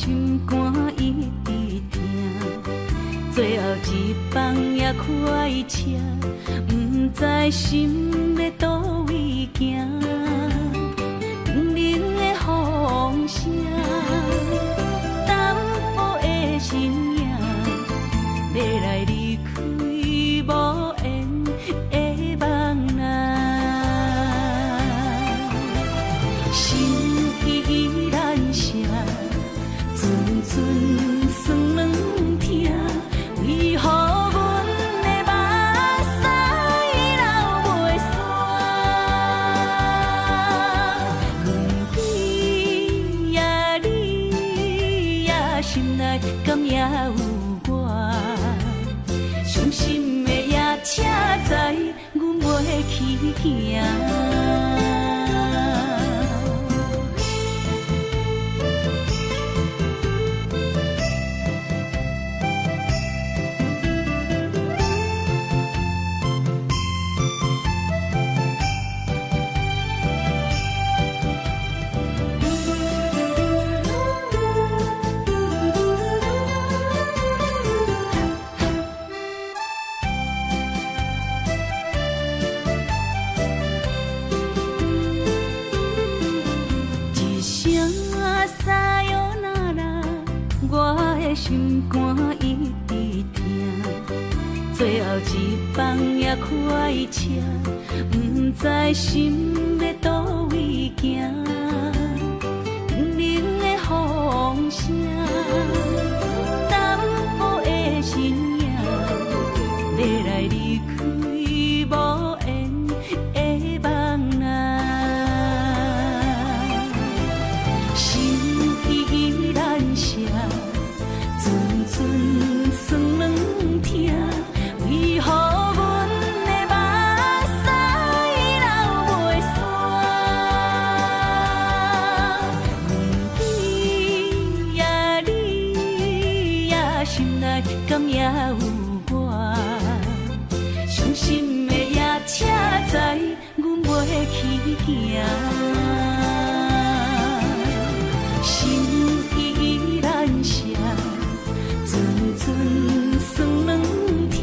心肝一直疼，最後一班也快車，毋知心欲佗位行。冷冷的風聲，淡薄的身影，欲來離開無緣的夢啊。心依然聲，陣陣酸軟疼，為何阮的目屎流袂煞？阮你呀你呀，心內敢也有我？傷心的夜車知阮袂去行。一聲さよなら，我的心肝一直疼。最後一班也快車，毋知心欲佗位行。冷冷的風聲，淡薄的身影，欲來離開無緣的夢啊。心依然聲，陣陣酸軟疼，為何阮的目屎流袂煞？阮你呀你呀，心內敢也有我？傷心的夜車知阮袂去行。心依然聲，陣陣酸軟疼，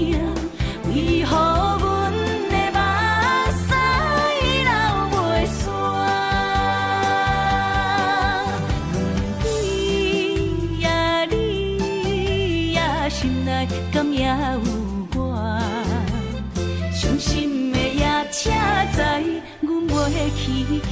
為何阮的目屎流袂煞？阮你呀你呀，心內敢也有我？傷心的夜車知阮袂去行。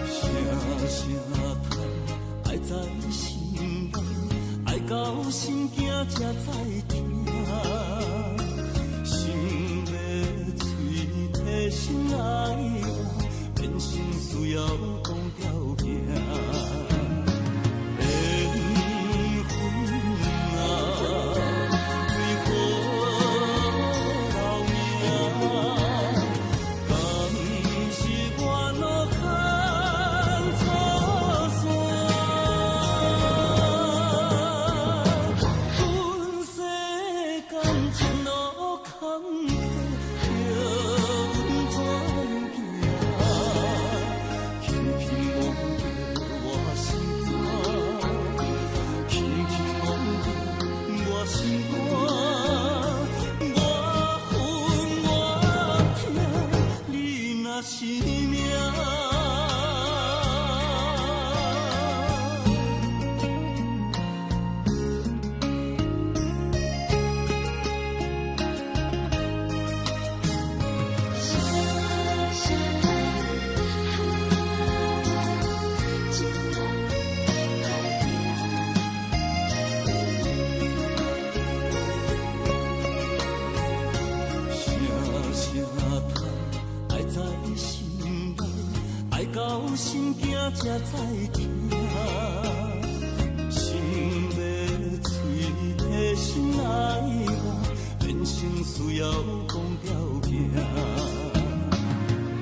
聲聲嘆，愛在心內，愛到心驚才知疼。心欲喙提醒愛我，變成需要講條件。緣分啊，為何留名？敢是我路牽錯線？阮世感情路坎坷，叫阮怎行？轻轻摸著我心肝，輕輕摸著我心肝，我恨我疼，你若是命。愛到心驚才知疼。心欲碎，提心愛我，人生需要講條件。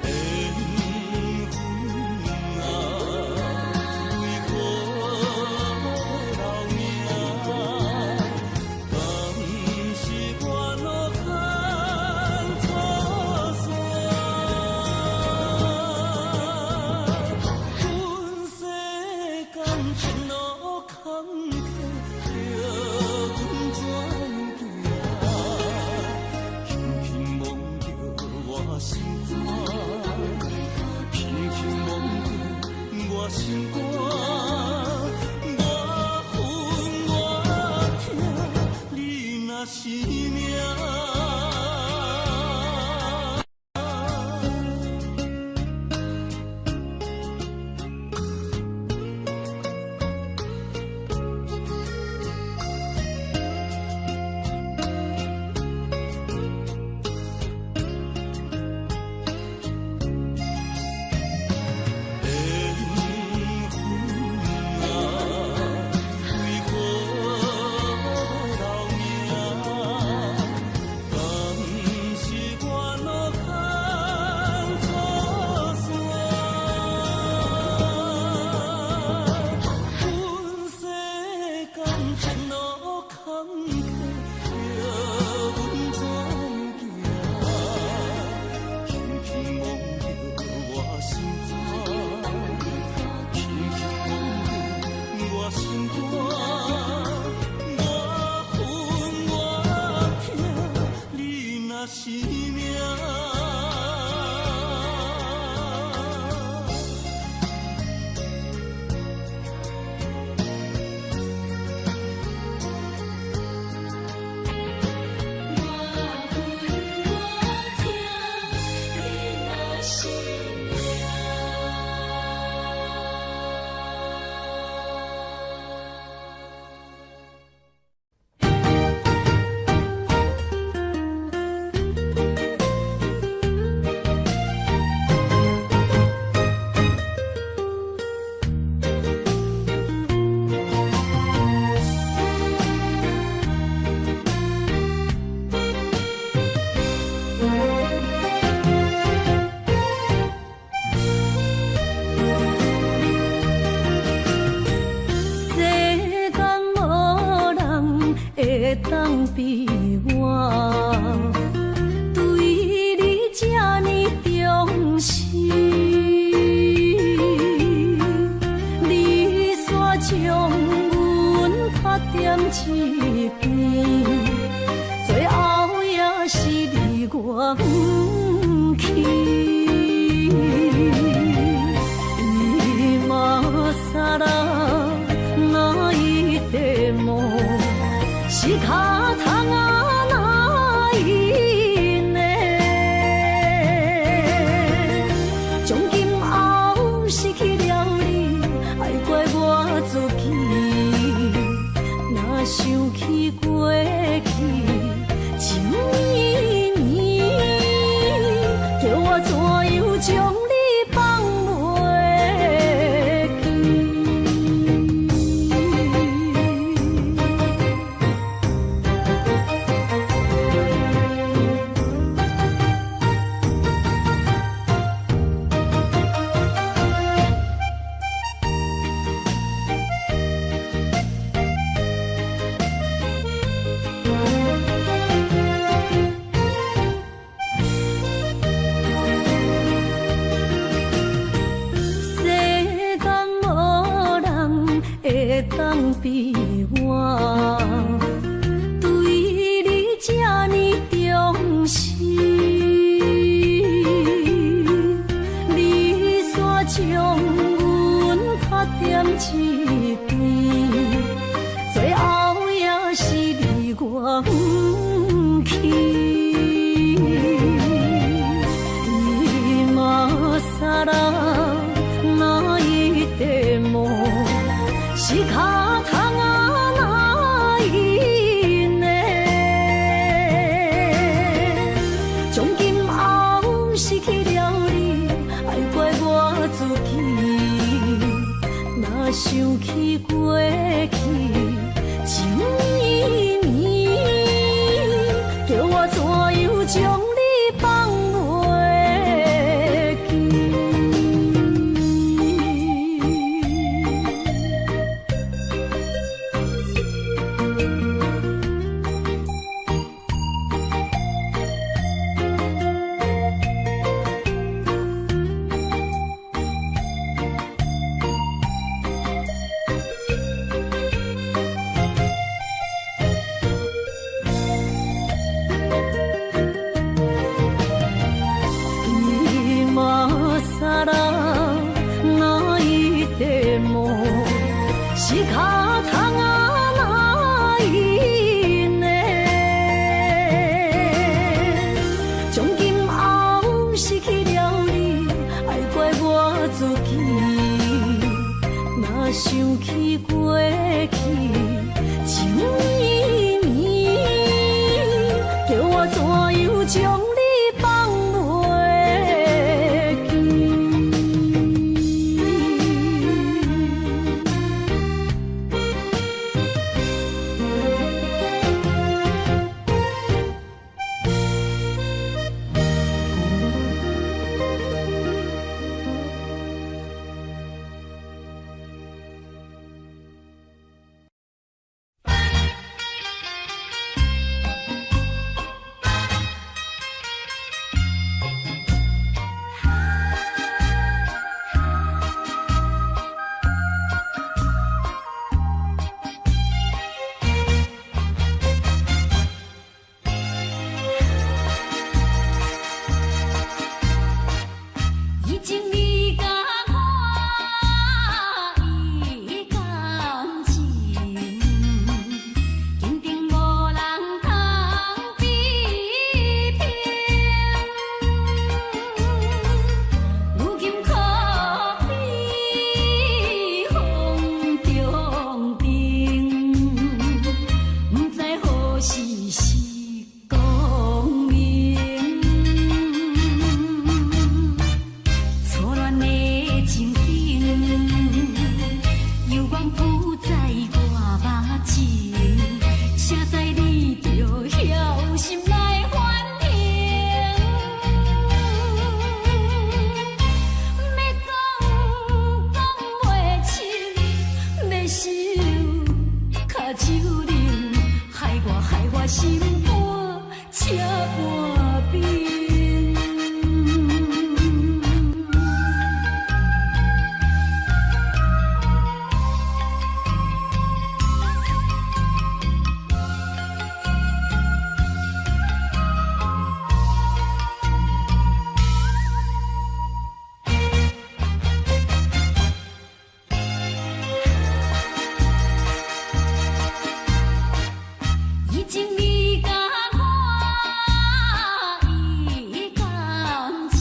緣分啊，為何留名？敢是我路牽錯線？阮世間情路坎坷，叫阮怎行？輕輕摸著我心肝，輕輕摸著我心肝。我恨我疼，你若是命。緣分啊，為何留名？敢是我路牽錯線？阮世間情路坎坷，叫阮怎行？輕輕摸著我心肝，輕輕摸著我心肝。我恨我疼，你若是命。我恨我疼，你若是命。世間無人會當比我，對你這呢重視。你煞將阮拍踮一邊，最後也是離我遠去。今更泣いても仕方がないね。從今後失去了你，愛怪我自己。若想起過去情綿綿，叫我怎樣將你放袂記？世間無人會當比我，對你這呢重視。你煞將阮拍踮一邊，最後也是離我遠去。今更泣いても仕方がないね。從今後失去了你，愛怪我自己。起過去情綿綿，叫我怎樣將你放袂記？今さら泣いても仕方がないね。從今後失去了你，愛怪我自己。若想起過去情綿綿，叫我怎樣將你放袂記？以前你佮我的感情，肯定無人通比拼。如今可比風中燈，不知何時是光明。初戀的情景，猶原浮在我目前，誰知你著枵心來反應。欲講講袂清，欲收跤手冷，害我害我心肝赤半冰。以前你佮我的感情，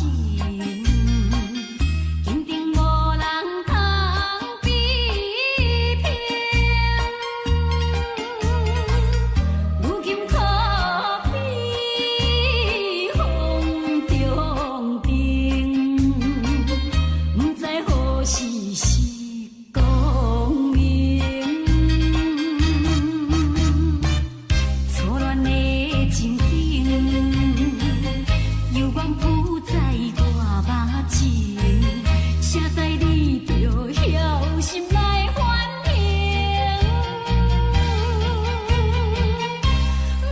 肯定無人通比拼。如今可比風中燈，不知何時是光明。初戀的情景，猶原浮在我目前，誰知你著枵心來反應。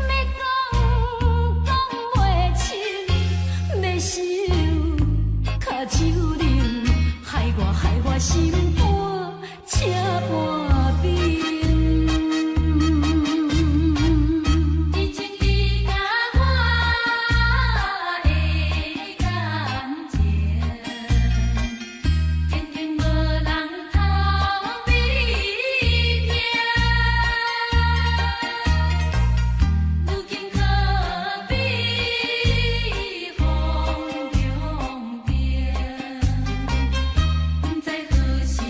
欲講講袂清，欲收跤手冷，害我害我心肝赤半冰。以前你佮我的感情，肯定無人通比拼。如今可比風中燈，不知何時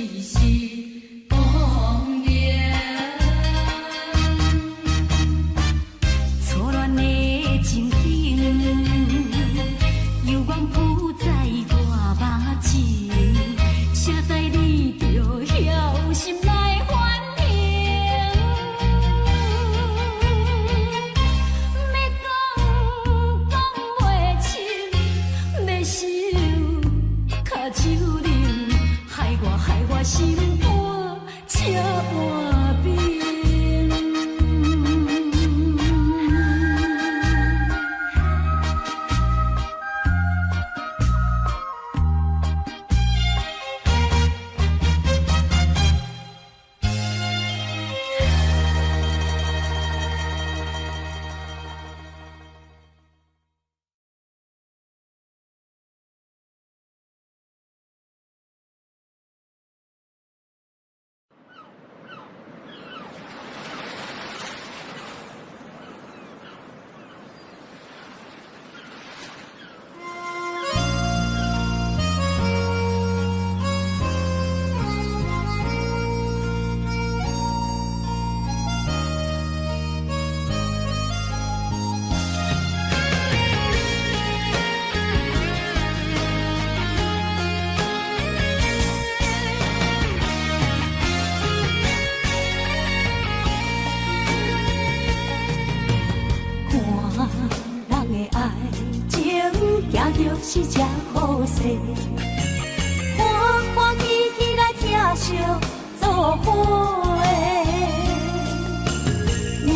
是這好勢，歡歡喜喜來疼惜做伙。阮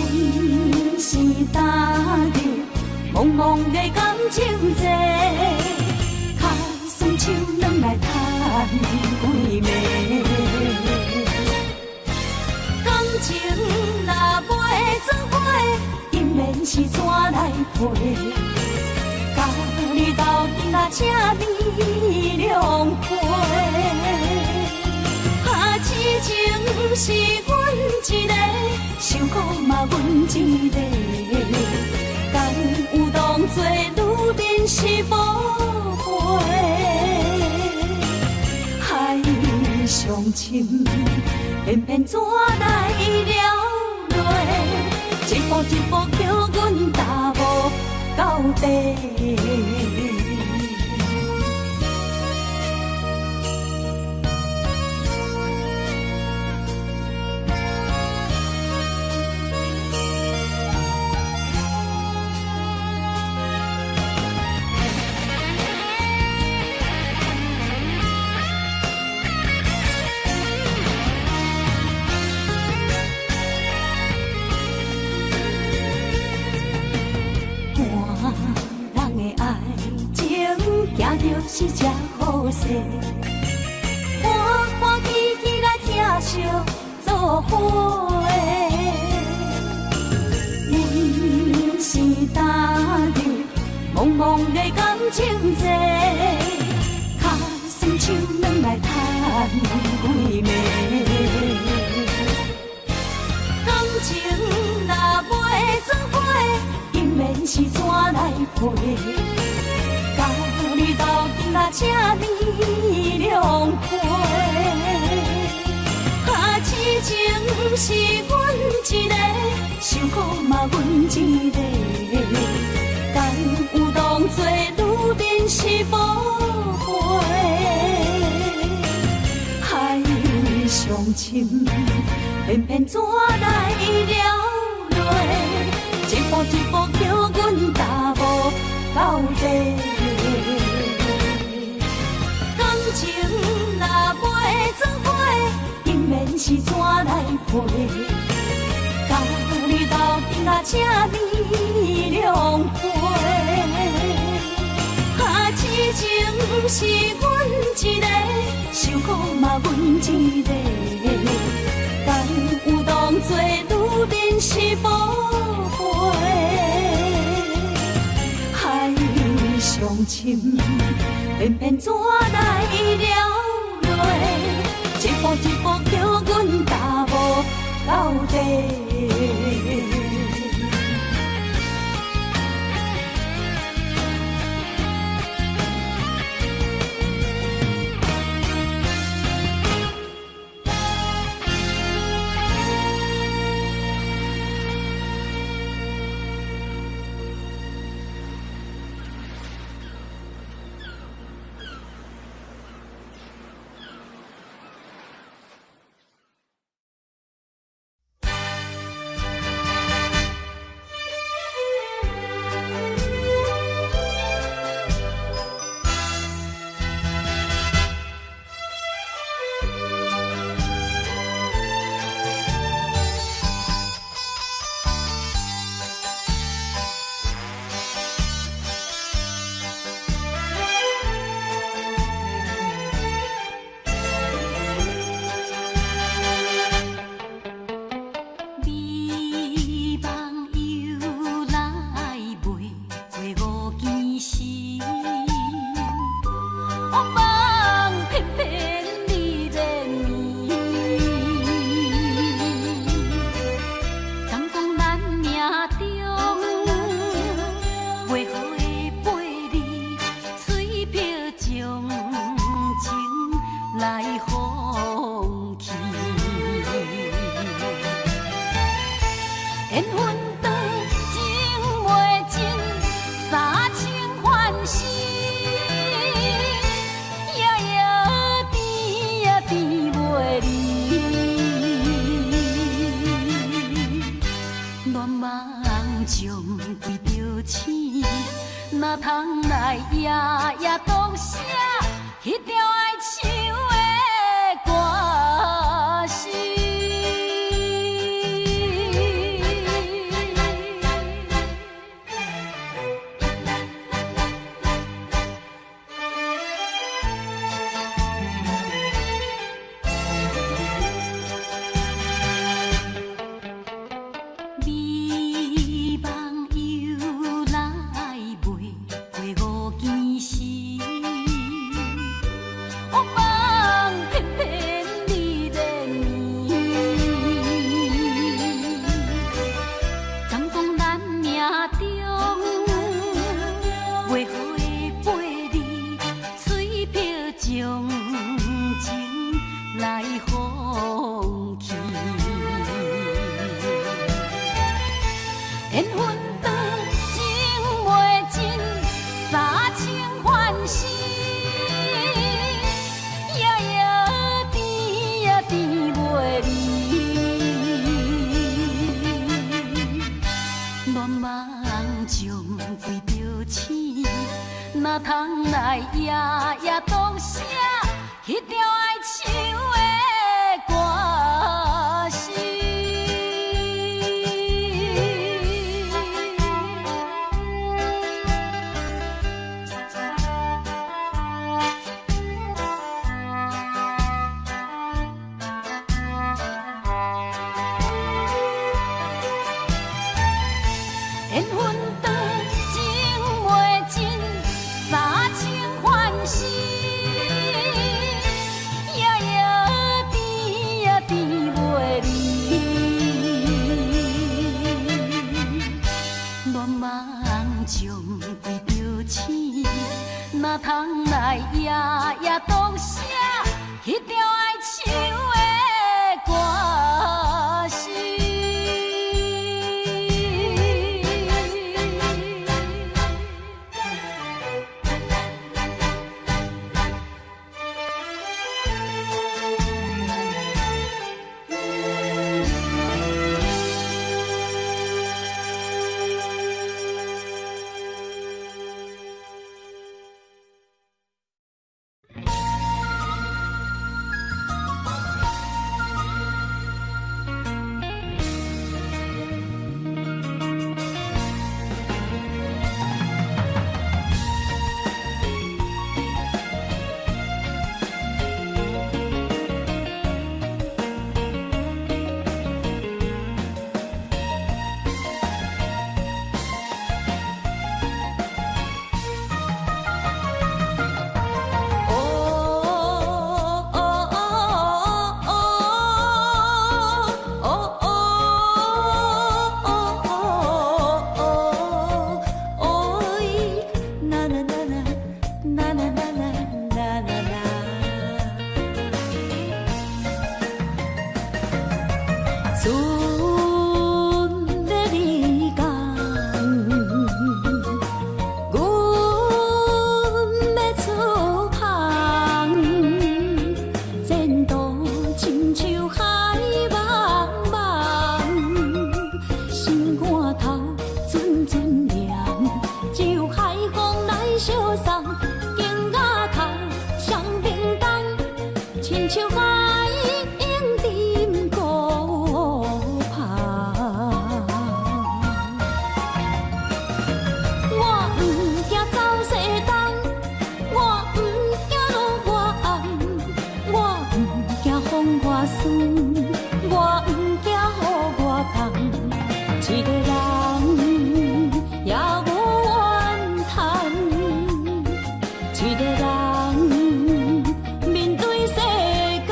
是踏入茫茫的感情債，跤酸手軟來趁幾暝。感情若袂做伙，姻緣是怎來配？佮你鬥陣啊，請你兩陪。啊，痴情是阮一个，受苦嘛阮一个。敢有當作女面是寶貝？海上深，偏偏怎來了落？一步一步叫阮踏無到底。是這好勢，歡歡喜喜來疼惜做伙。阮是踏入茫茫的感情債，跤酸手軟來趁幾暝。感情若袂做伙，姻緣是怎來配？佮你鬥陣啊，請你兩陪。啊，痴情是阮一个，受苦嘛阮一個。敢有當作女面是寶貝？海上深，偏偏怎來了落？一步一步叫阮踏無到底。感情若袂做伙，姻緣是怎來配？佮你鬥陣啊，請你兩陪。啊，痴情是阮一個，受苦嘛阮一個。敢有當作女面是寶貝？海上深，偏偏怎來了落？一步一步叫阮踏無到底。夢偏偏你的暝。敢講咱命中袂好的八字，催迫將情來放棄。緣分長，情袂盡，三生還世，夜夜甜呀甜袂離。乱梦中跪著醒，哪通來夜夜獨寫彼條愛唱的歌詞？緣分長，情袂盡，三生還世，夜夜甜呀甜袂離。乱夢中跪著醒，哪通來夜夜獨寫彼條愛唱的歌詞？船欲離港，阮欲出航，前途親像海茫茫，心肝頭陣陣涼，只有海風來相送，肩胛頭雙冰凍，親像海湧沉孤帆。我毋驚走西東，我毋驚落外暗，我毋驚風外酸，我毋驚雨外凍，一个人也無怨嘆，一个人面對世間。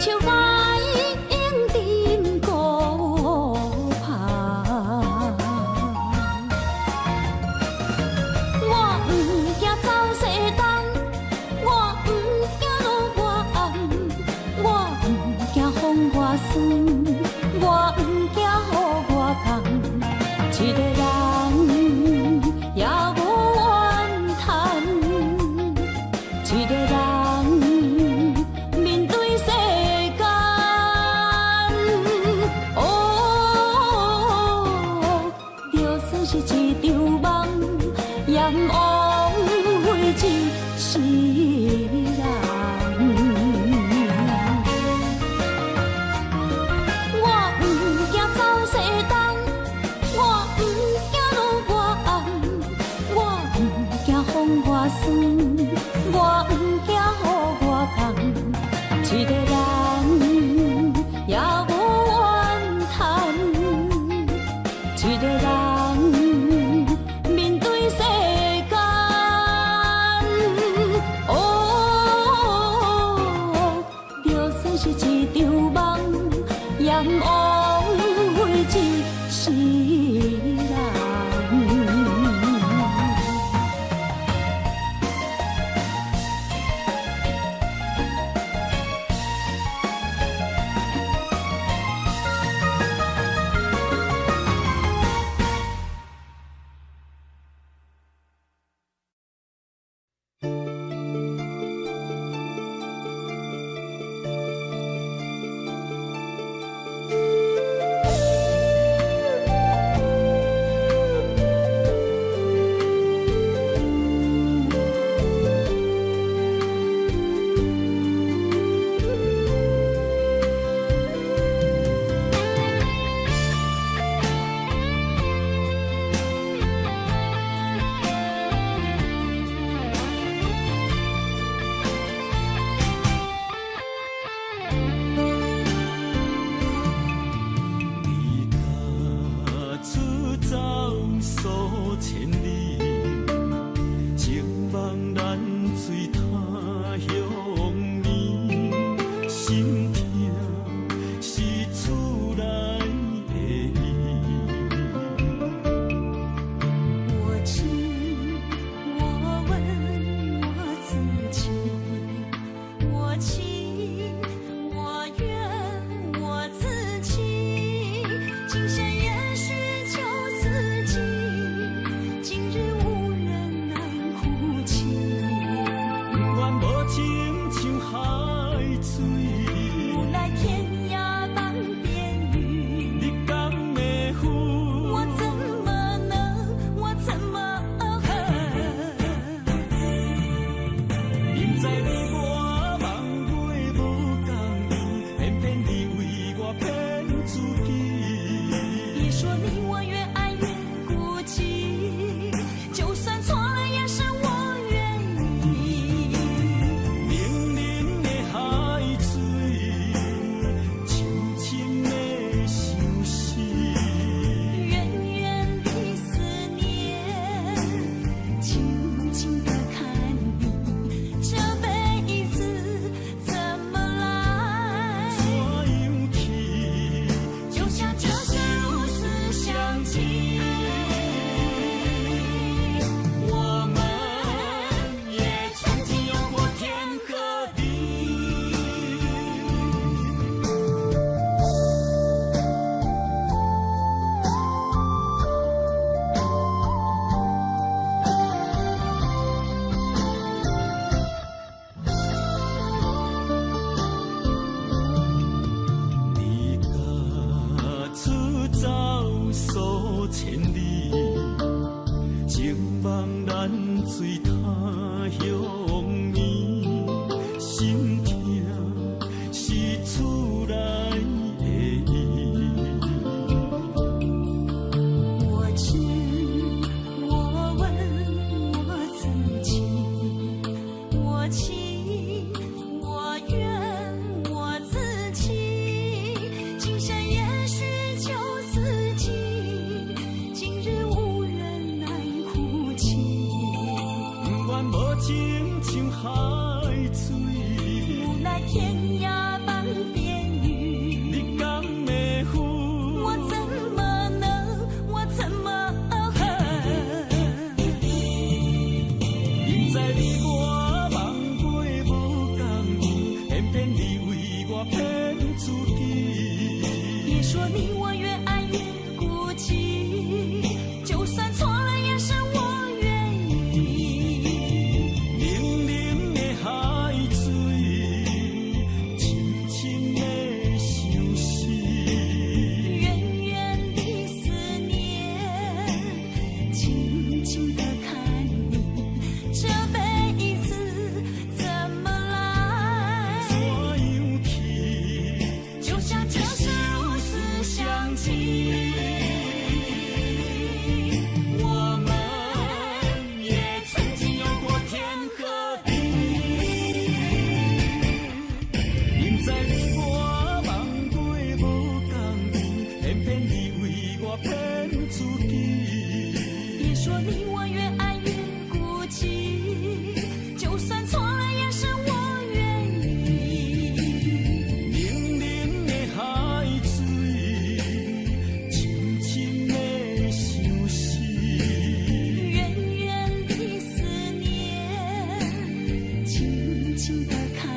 像海湧陣鼓拍。我毋驚走西東，我毋驚落外暗，我毋驚風外酸，我毋驚雨外凍，一个人也無怨嘆，一个人面對世間。哦，就算是一場夢，也毋枉費一世人。我毋驚走西東，我毋驚落外暗，我毋驚風外酸，我毋驚雨外凍，一个人也無怨嘆，一个人面對世間。哦，情的看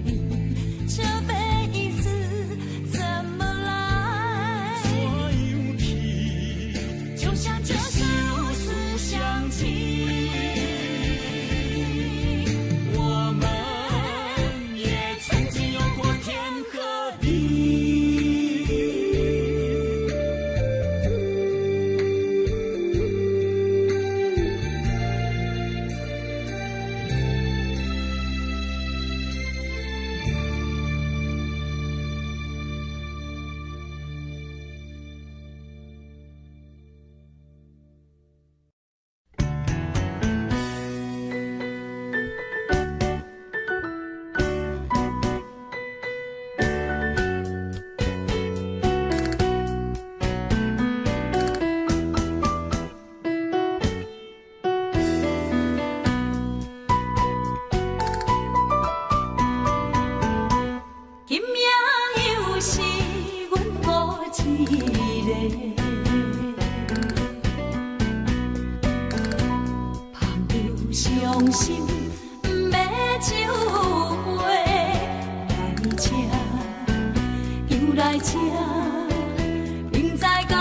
你，這輩子怎麼來？怎樣去？就像這是如此相親。我們也曾經有過天和地。今夜又是阮孤一个，捧著傷心欲酒杯，來這又來這，明知感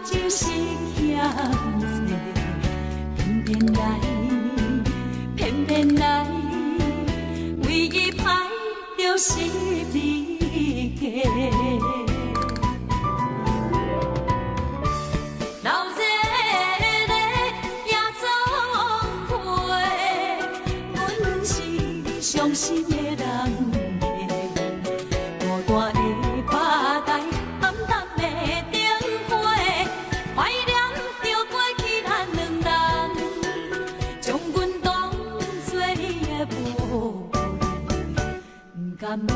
情是欠債，偏偏來，偏偏來，為伊歹著十字架。流熱的也總會，阮是傷心的人客，孤單的吧台，暗淡的燈火，懷念著過去咱兩人，將阮當作你的寶貝，不甘阮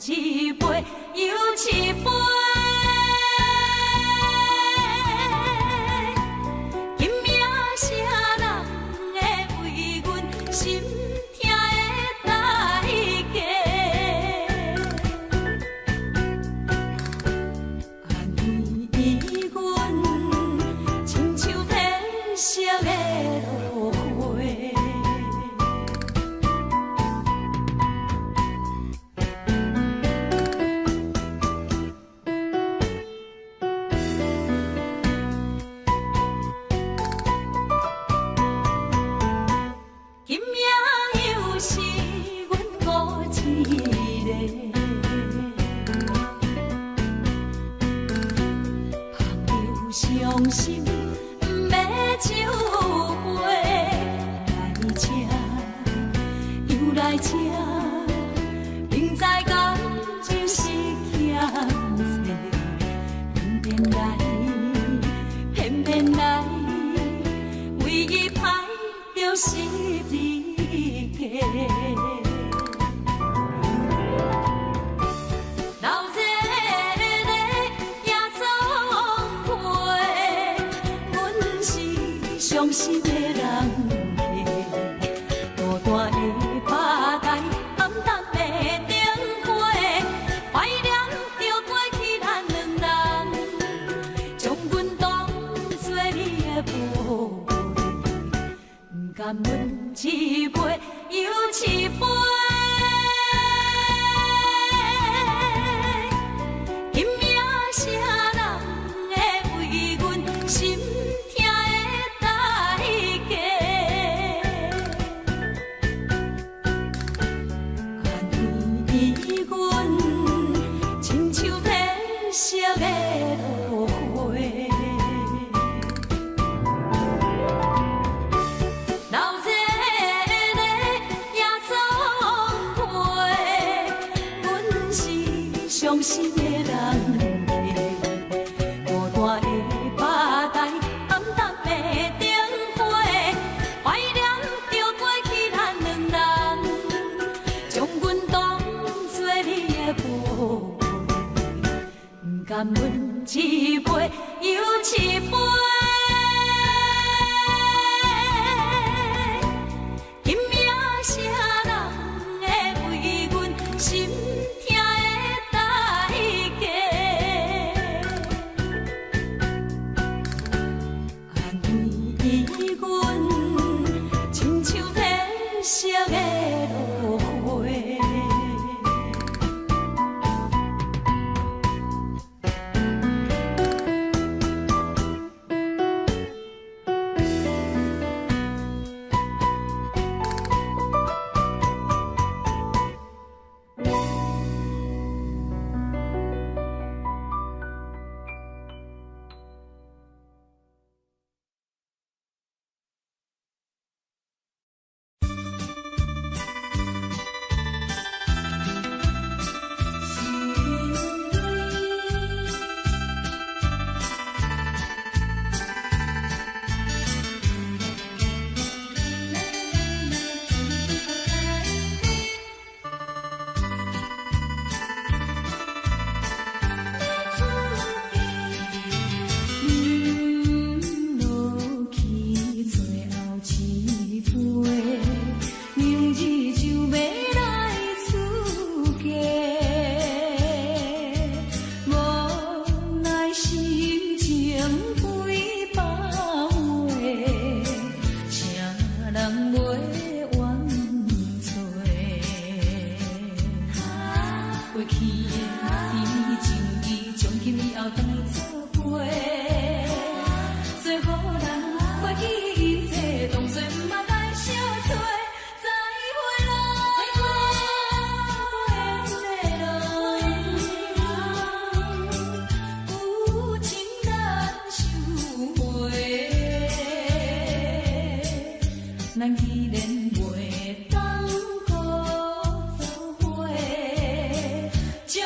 一杯又一杯。今夜啥人會為阮心疼的代價？安慰阮，親像褪色的落花。今夜又是阮孤一个，捧著傷心欲酒杯，來這又來這，明知感情是欠債，偏偏來，偏偏來，為伊歹著十字架。流熱的也總會，阮是傷心的人客，孤單的吧台，暗淡的燈火，懷念著過去咱兩人，將阮當作你的寶貝，不甘阮一杯又一杯。今夜啥人會為阮心疼的代價？安慰阮，亲像褪色的落花。今夜啥人會為阮心疼的代價？安慰阮，親像褪色的落花。流熱的也總會，阮是傷心的人客，孤單的吧台，暗淡的燈火，懷念著過去咱兩人，將阮當作你的寶貝，不甘阮一杯又一杯。今夜啥人會為阮心疼的代價？安慰阮，親像褪色的落花。袂去的，甜蜜情義，從今以後當做陪。做予人袂記一切，當作毋捌來相揣。再會啦，無緣的人，有情難收回。咱既然袂當閣做伙，將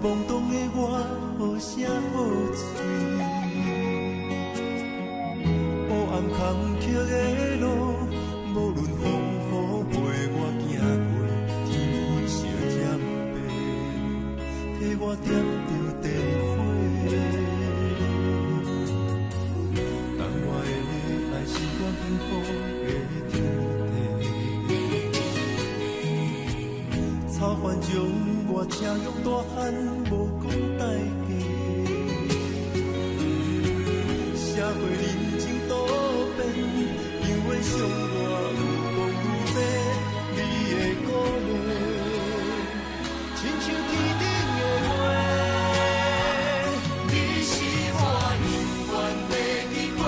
懵懂的我好聲好喙。黑暗坎坷的路，無論風雨陪我行過，天昏小針白，替我點著電火。但我的愛是我幸福的天地。草原將我車用大漢，無講代價。社會人情多變，永遠傷我愈講愈濟，你的鼓勵，親像天頂的月。你是我永遠的機會，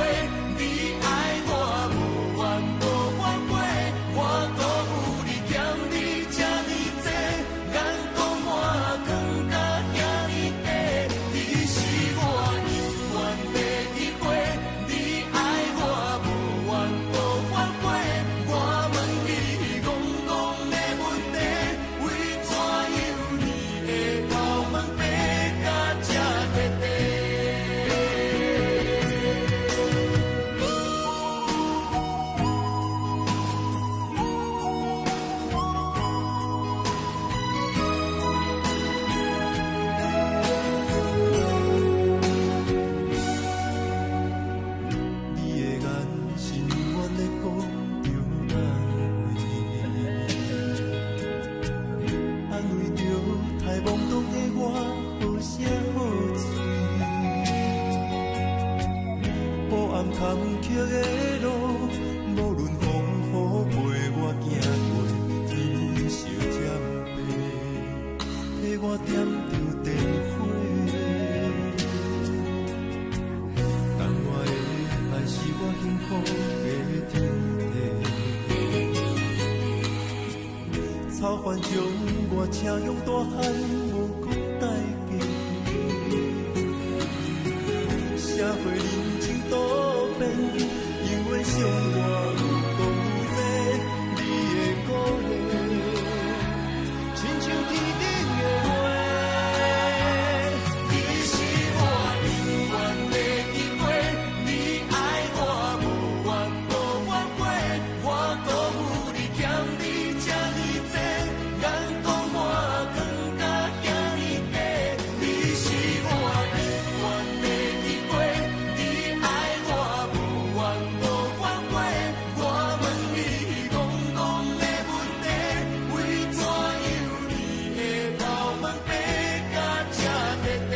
你愛我無怨無反悔，我辜負你欠你這呢濟，眼光我藏甲遐呢短。你是我永遠的機會，你愛我無怨無反悔，我問你戇戇的問題，為怎樣你會頭毛白甲這徹底？你的眼神永遠咧講著安慰，安慰著太懵懂的我好聲好喙。黑暗坎坷的路，無論風雨陪我行過，天昏小針白，替我點著電火。但我的愛是我幸福的天地。草原將我車用大漢，無講代價。社會人情多變，永遠傷我愈講愈濟，你的鼓勵，親像天頂的月。你是我永遠的機會，你愛我無怨無反悔，我辜負你欠你這呢濟，眼光我藏甲遐呢短。你是我永遠的機會，你愛我無怨無反悔，我問你戇戇的問題，為怎樣你會頭毛白甲這徹底？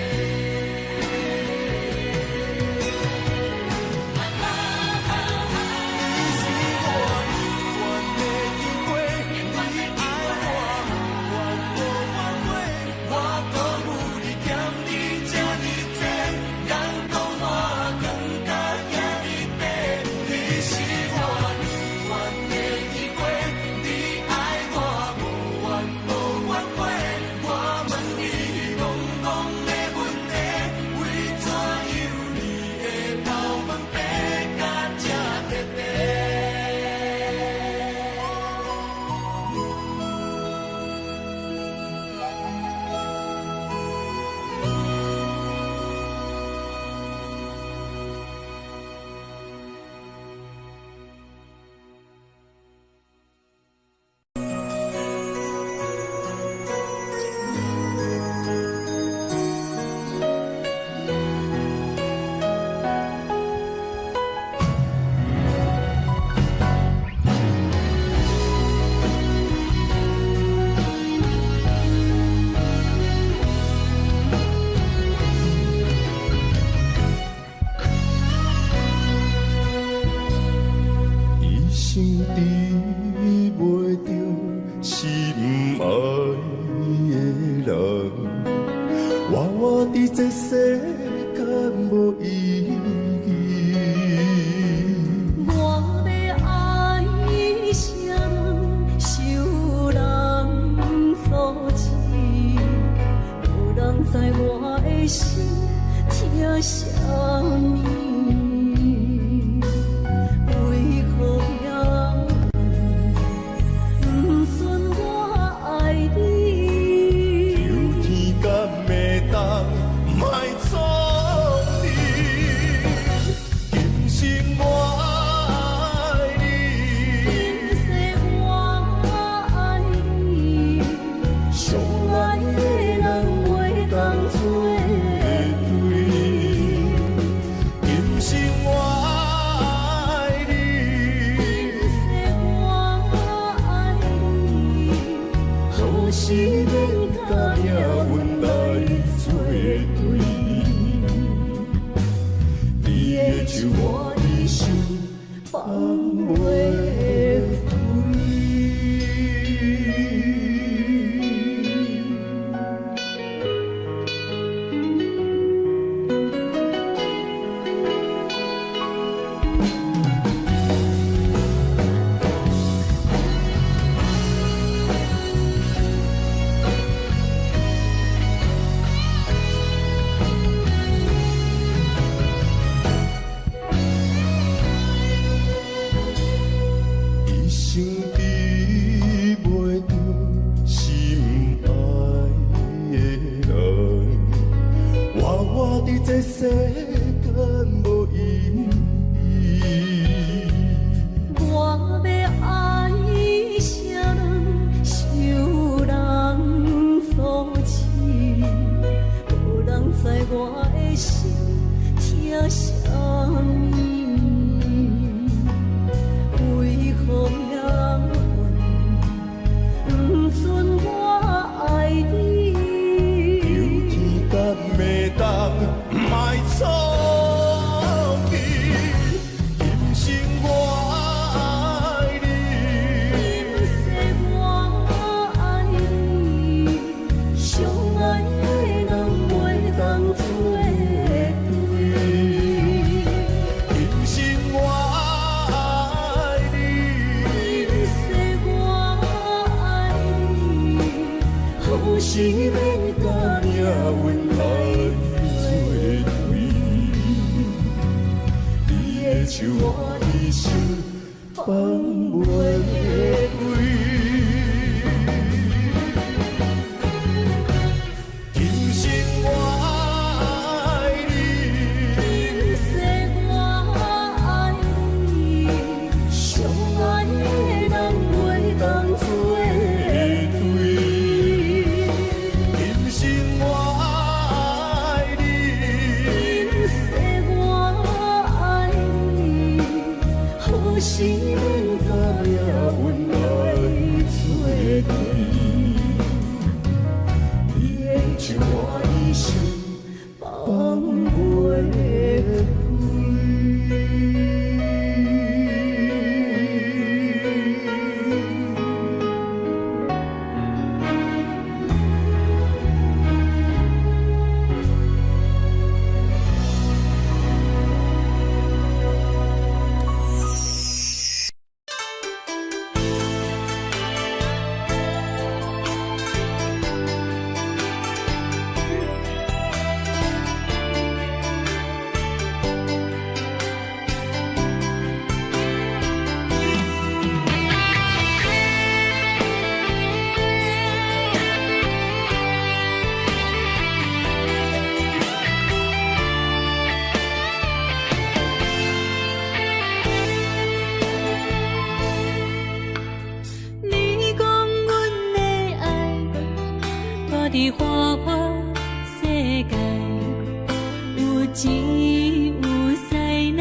你是我永遠的機會，你愛我無怨無反悔，我辜負你欠你這呢濟，眼光我藏甲遐呢短。你是我永遠的機會，你愛我無怨無反悔，我問你戇戇的問題，為怎樣你會頭毛白甲這徹底？一生得袂著心愛的人，活活佇這世間無意義。我欲愛啥人，受人阻止，無人知我的心疼啥物。為何遐不准我愛你？求天敢會放袂開。一生得袂著心愛的人，活活佇這世間無意義。我欲愛啥人，受人所賜，無人知我的心疼啥物。為何命運不准我愛你？求天敢會當莫創意，今生我愛你。今世我愛你，相愛的人袂當做對。今生我愛你，今世我愛你，何時免佮命運來做對。你的手我一生放袂開。今生我愛你，今世我愛你，相愛的人袂當做對。今生我愛你，今世我愛你，何時免佮命運來做對。你的手我一生放袂開。你講阮的愛，住佇花花世界，有錢有師奶，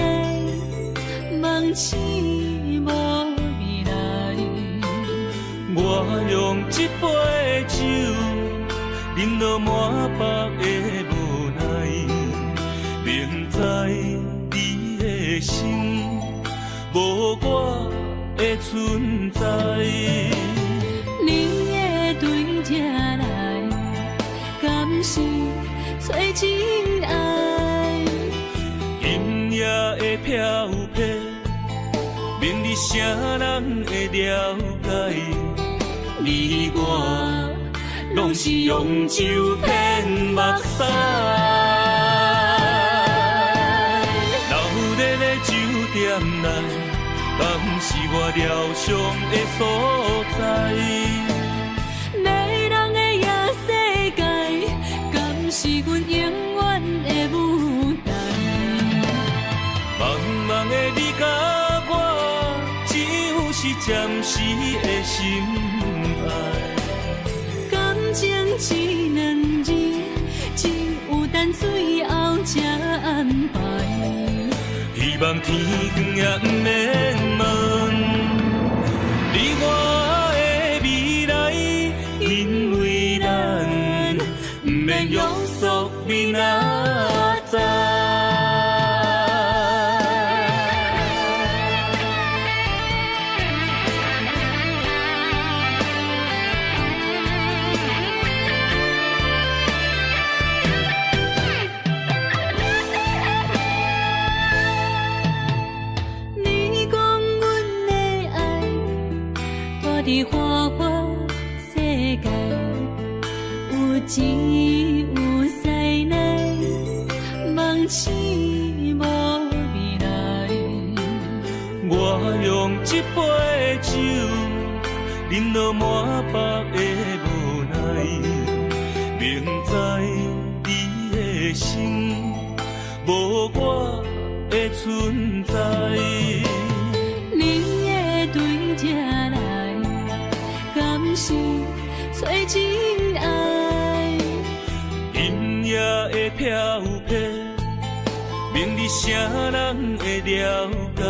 夢醒無未來。我用這杯酒，飲到滿腹的無奈，明知你的心無我的存在。你會對這來，敢是找真愛？今夜的飄泊，免你啥人會了解？你我攏是用酒騙目屎。鬧熱的酒店內，敢是我療傷的所在？迷人的夜世界，敢是阮永遠的舞台？茫茫的你佮我，只有是暫時的心愛。感情這兩字，只有等最後才安排。希望天光也毋免問你我的未來，因為咱毋免約束明仔載。佇花花世界，有錢有勢內，夢醒無未來。我用這杯酒，飲到滿腹的無奈，明知你的心無我的存在。你會對這來，敢是找真愛？今夜的飄泊，明日啥人會了解？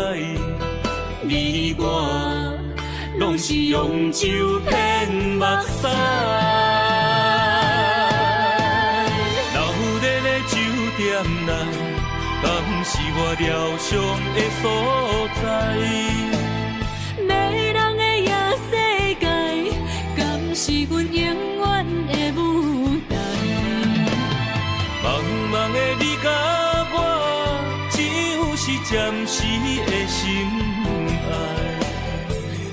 你我攏是用酒騙目屎。闹熱的酒店內，敢是我療傷的所在？迷人的夜世界，敢是阮永遠的舞台？茫茫的你佮我，只有是暫時的心愛。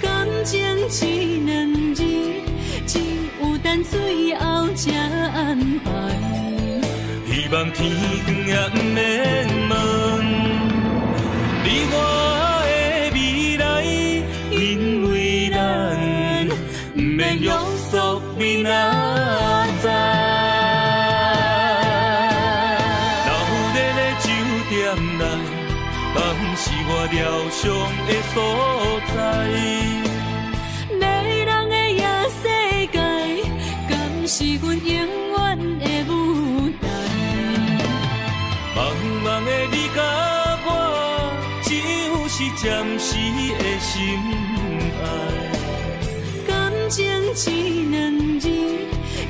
感情這兩字，只有等最後才安排。希望天光也毋免問你我的未來，因為咱毋免約束明仔載。鬧熱的酒店內，敢是我療傷的所在？迷人的夜世界，敢是阮永遠的舞台？茫茫的你佮我，只有是暫時的心愛。感情這兩字，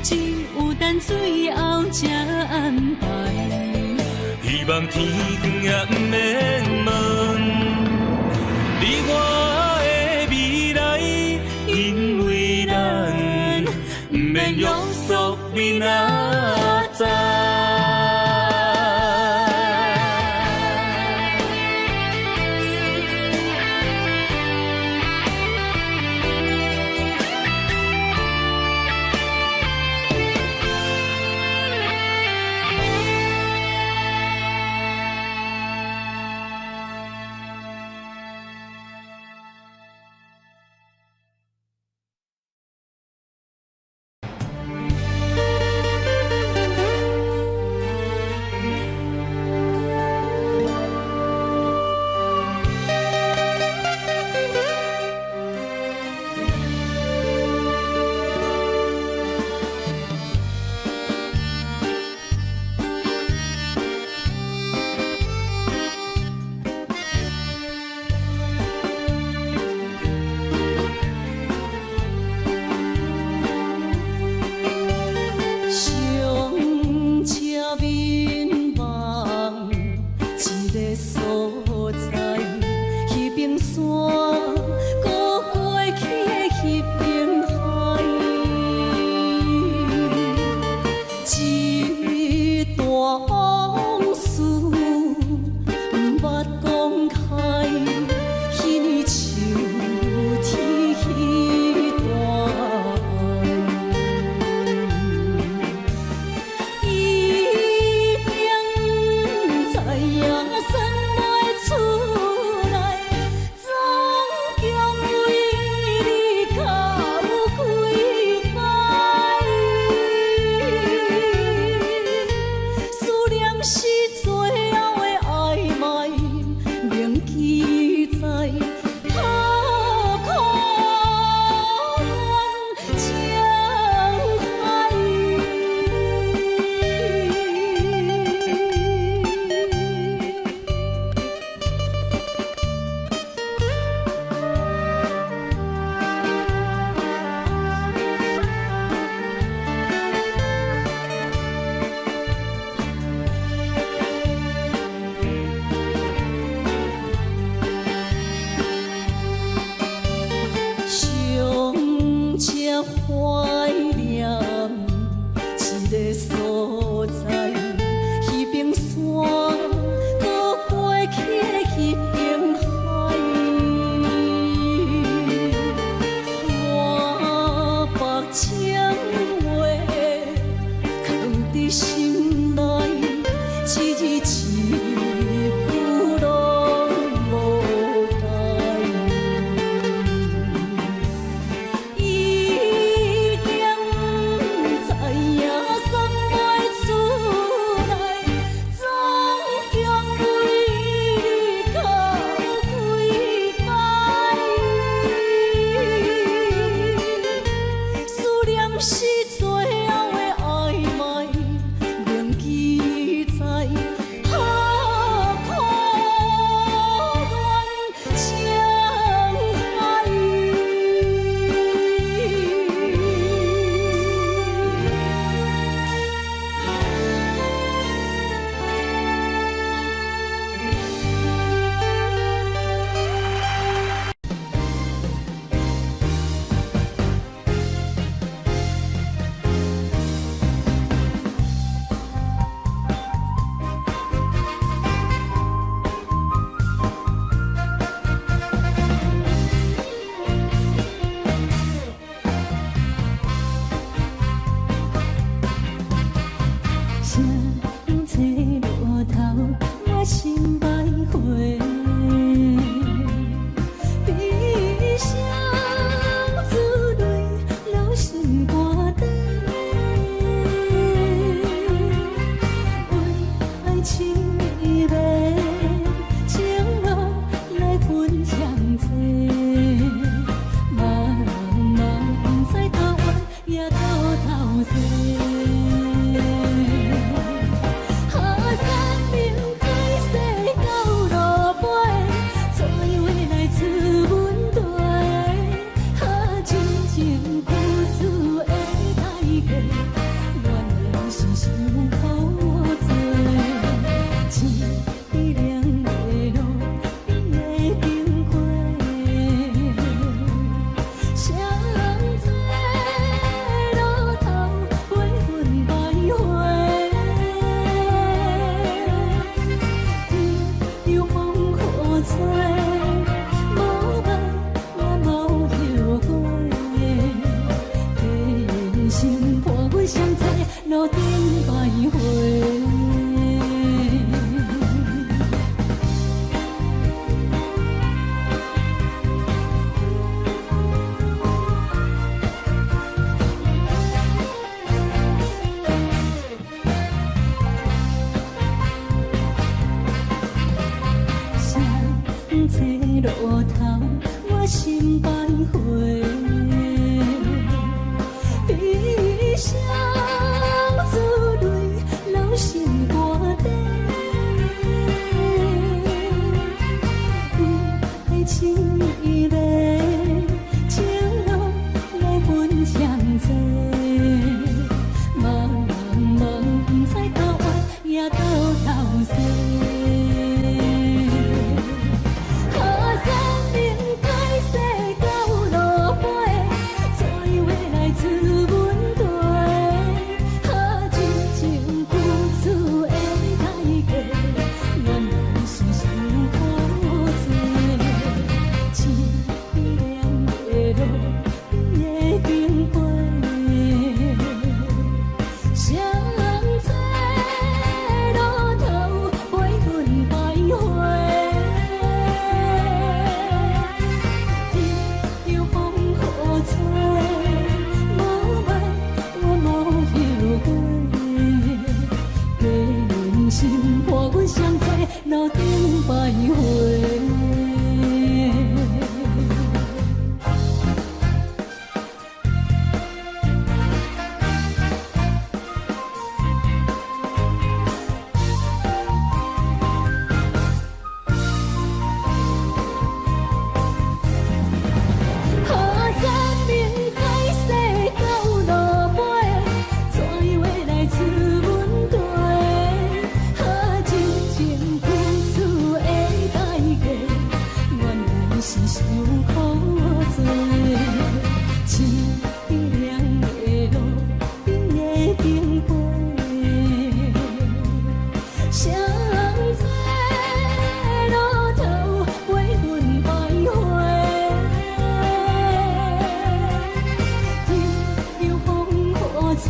只有等最後才安排。希望天光也毋免問你我的未來，因為咱毋免約束明仔載。上车眠梦一个所在，彼边山，阁过去的彼边海，一段往事毋捌讲开，彼年秋天彼段爱。一定知影算袂吹，无爱我无后悔。假用心伴阮双坐路顶徘徊。双坐路头，我心徘徊。悲伤珠泪流心肝底，为爱情伊个情路来分双坐，茫茫不知到远也到头西。河山明海西到落尾，怎样会来出阮地？好真情付出的代价，原来是伤苦济。凄凉的路，你会经过。双坐路头，陪阮徘徊。任由风雨吹，无爱我无后悔。假用心伴阮双坐路顶徘徊。河山明海西到落尾，怎样会来出阮地？好真情付出的代价，原来是伤苦济。凄凉的路，你会经过。双坐路头，陪阮徘徊。任由风雨吹，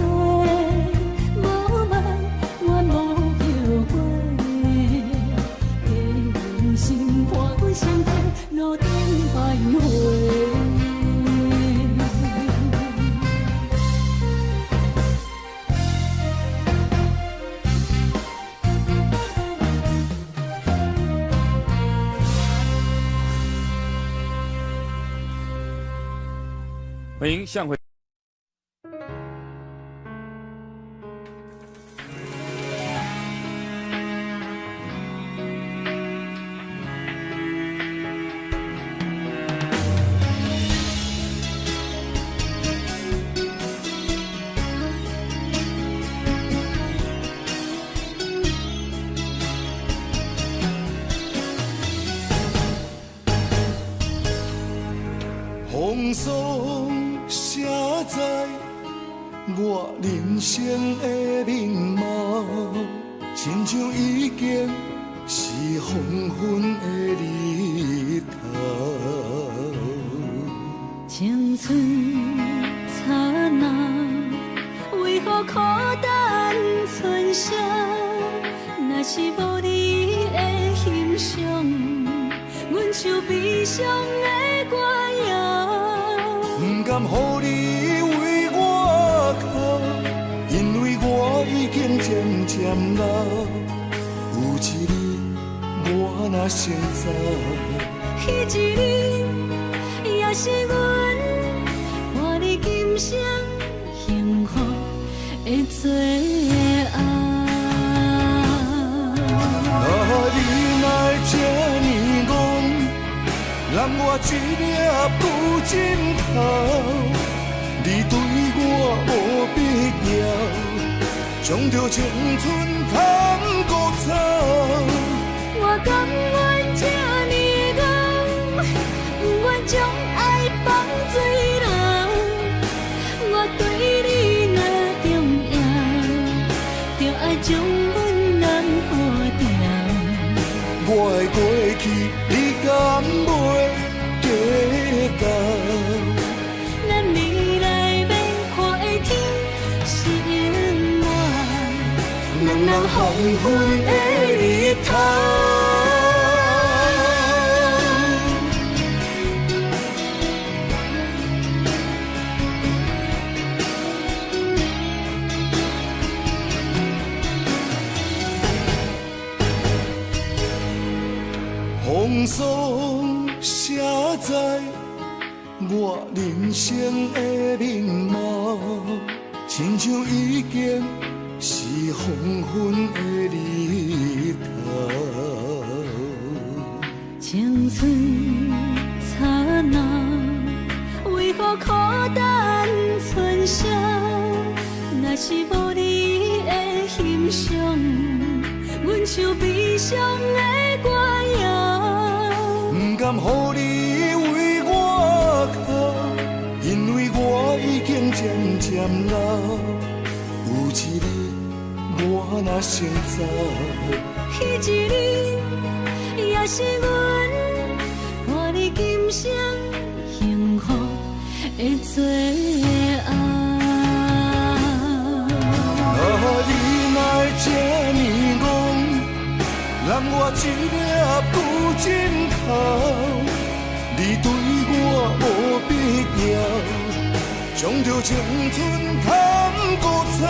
无爱我无后悔。假用心伴阮双坐路顶徘徊。欢迎向回。风霜写在我人生的面貌，亲像已经是黄昏的日头。青春刹那，为何苦等春宵？若是无你的欣赏，阮像悲伤的歌谣。不甘予你为我哭，因为我已经渐渐老。有一日我若先走，彼一日也是阮伴你今生幸福的最后。啊，你哪会这呢戆，揽我一粒布枕头，你对我无必要，将着青春牵孤走。我甘愿这呢戆，不愿将爱放水流。我对你若重要，就爱将阮揽好牢。我的过去你敢袂计较？咱未来欲看的天是永远两人黄昏的日头。风霜写在我人生的面貌，亲像已经是黄昏的日头。青春刹那，为何苦等春宵？若是无你的欣赏，阮像悲伤的歌谣。不甘予你为我哭，因为我已经渐渐老。有一日我若先走，彼一日也是阮伴你今生幸福的最后。啊，你哪会这呢戆，揽我一粒旧枕头，你对我无必要，将着青春牵孤走。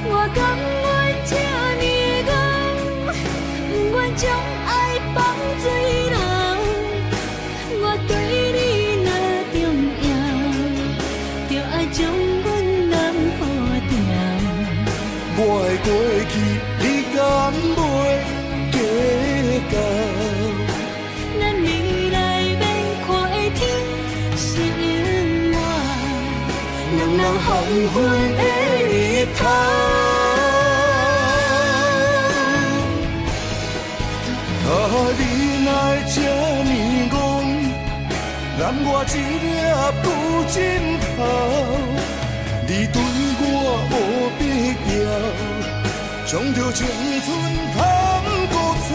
我甘愿这呢戆，不愿将爱放水流。我对你若重要，就爱将阮揽好牢。我的过去，你敢袂计较？咱未来欲看的天是永远两人黄昏的日头。啊，你哪会这呢戆，揽我一粒旧枕头，你对我无必要，将着青春牵孤走。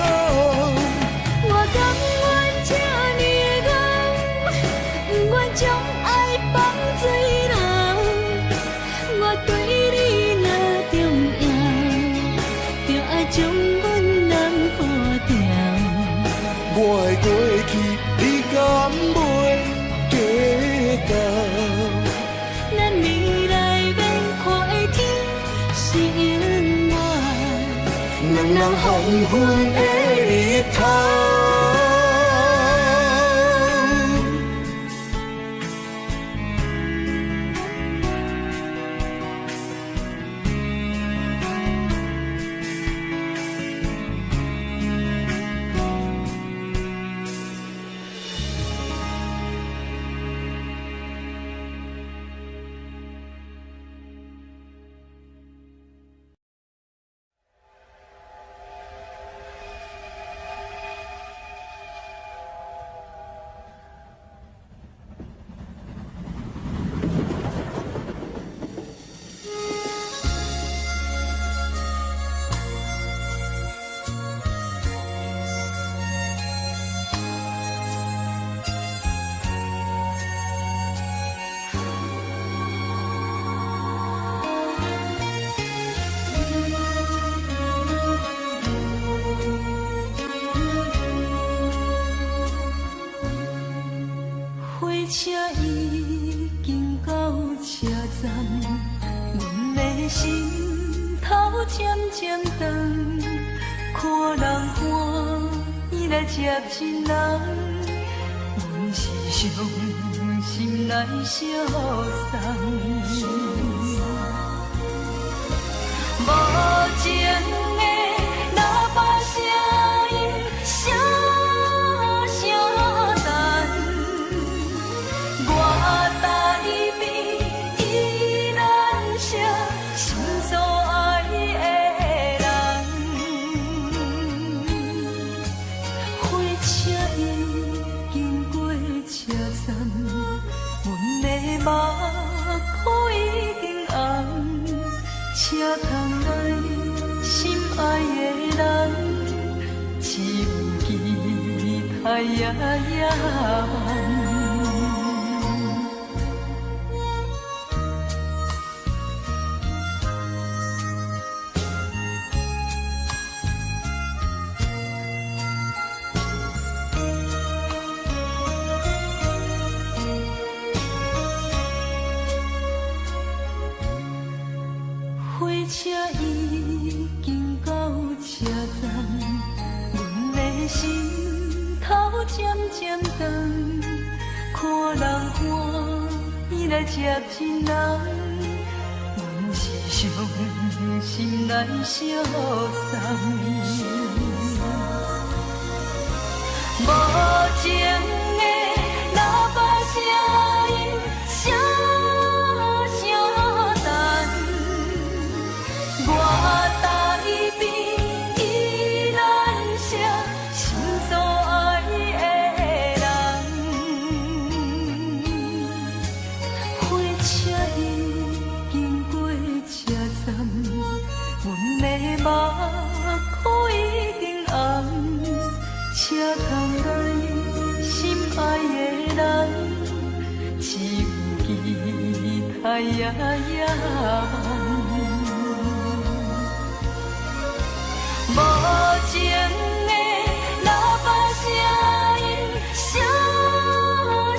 我甘愿这呢戆，不愿将爱放水流。我对你若重要，就爱将阮揽好牢。我的过去，你敢袂计较？咱未来欲看的天是永远两人黄昏的日头。火车已经到车站，阮的心头渐渐长，看人欢喜来接亲人，阮是伤心来相送。无情的喇叭声音，声声等。我等你变依然是心所爱的人。火车已经过车站，阮的目眶已经红，车窗内是待夜夜梦。火車已經到車站，阮的心頭漸漸長，看人歡喜來接親人，阮是傷心來相送。無情的喇叭聲音，聲聲等。我台邊宜蘭城，心所愛的人。火車已經過車站，阮的目眶已經紅。車窗內心愛的人，只有期待夜夜夢。無情的喇叭聲音，聲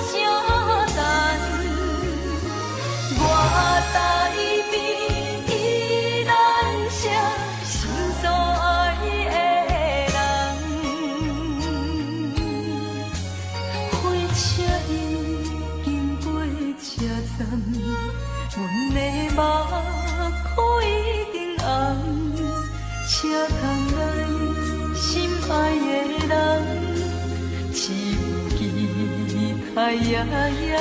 聲等。我台邊宜蘭城，心所愛的人。火車已經過車站，阮的目眶已經紅。車窗內心愛的人，只有期待夜夜夢。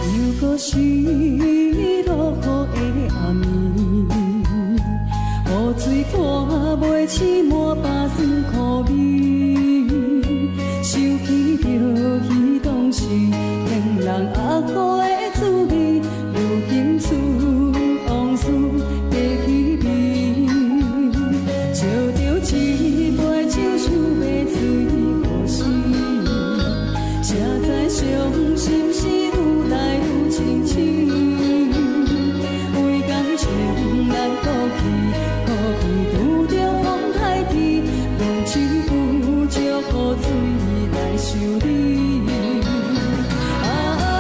又閣是落雨的暗暝，雨水看袂醒滿腹酸苦味，想起著彼當時天人鴨肝的滋味，如今剩往事提彼味，照著一杯酒想欲醉何時？才知傷心事愈來愈清醒，為感情難過去，可比拄著風颱天，阮只有借雨水來想你。啊，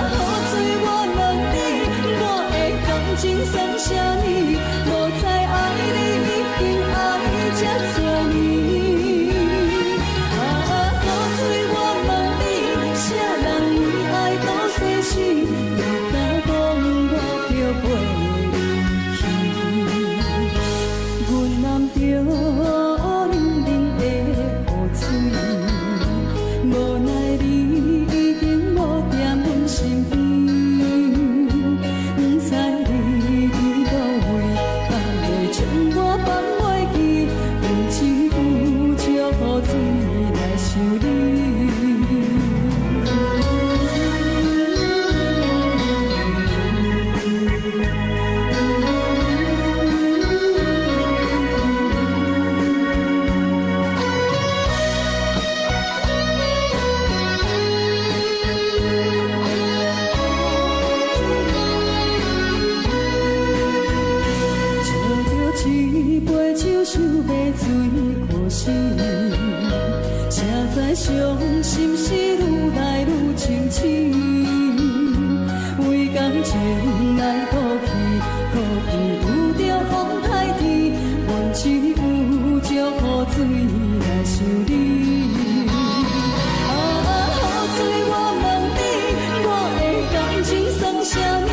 雨水我問你，我的感情情來倒去，好比有著風颱天，阮只有石雨水來想你。啊，雨水我問你，我的感情算啥物？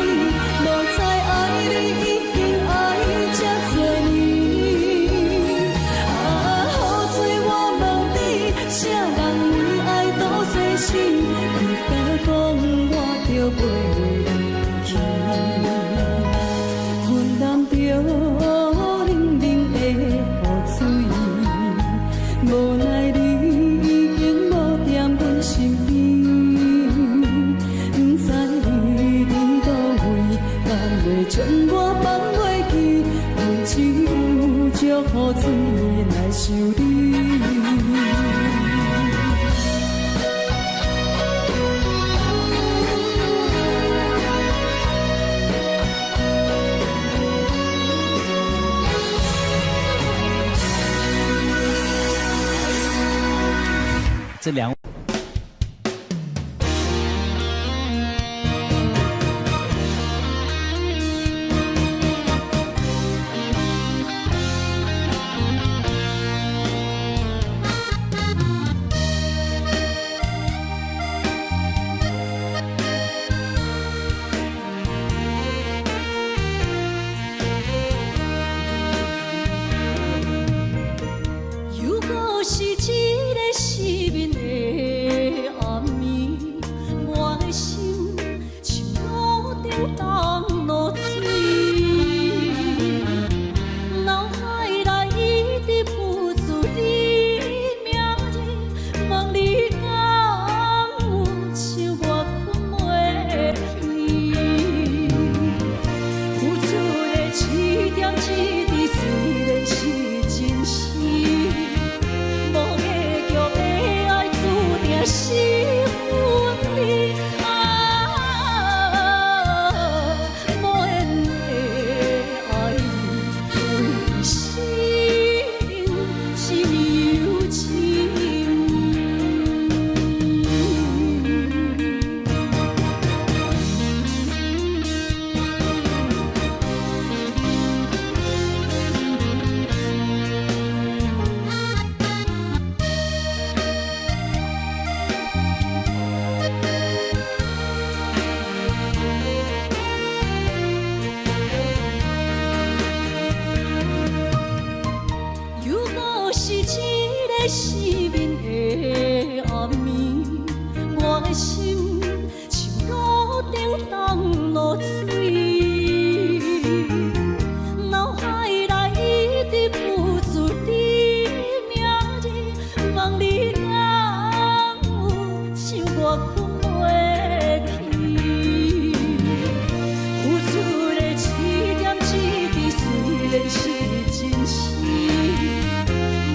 無知愛你已經愛這濟年。啊，雨水我問你，啥人為愛賭生死？你敢講我著袂離去？阮淋著冷冷的雨水，無奈你已經無踮阮身邊，不知你佇佗位，敢會將我放袂記？阮只有石雨水來想你。這兩。又閣是一个失眠的暗暝，我的心像路頂東落水，腦海內一直浮出你名字，問你敢有像我睏袂去？付出的一點一滴雖然是真實。無結局的愛注定是分離，啊，無緣的愛你，為生是有情。又閣是一個失眠的暗暝，我的心像路頂東落水，腦海內一直浮出你名字，問你敢有像我睏袂去？付出的一點一滴雖然是真實，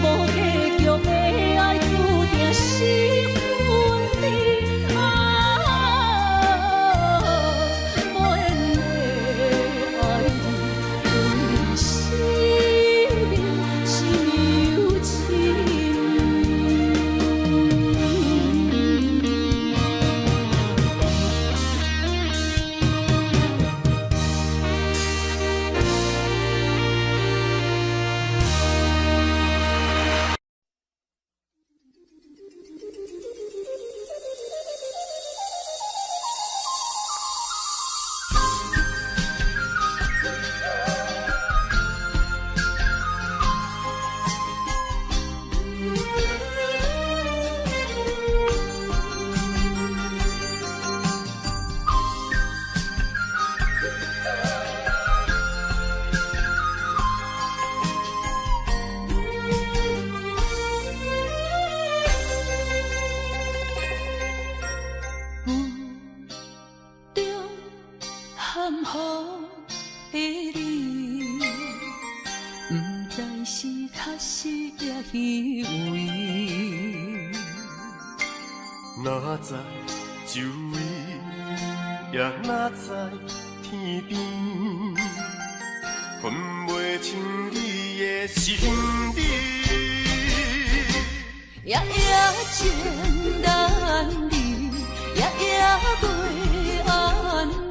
無結局的愛注定是分離，啊，無緣的愛你，為生命是有情。霧中含糊的你，不知是確實抑虛偽。哪知周圍，也哪知天邊，分袂清你的心理。夜夜情難離，夜夜袂安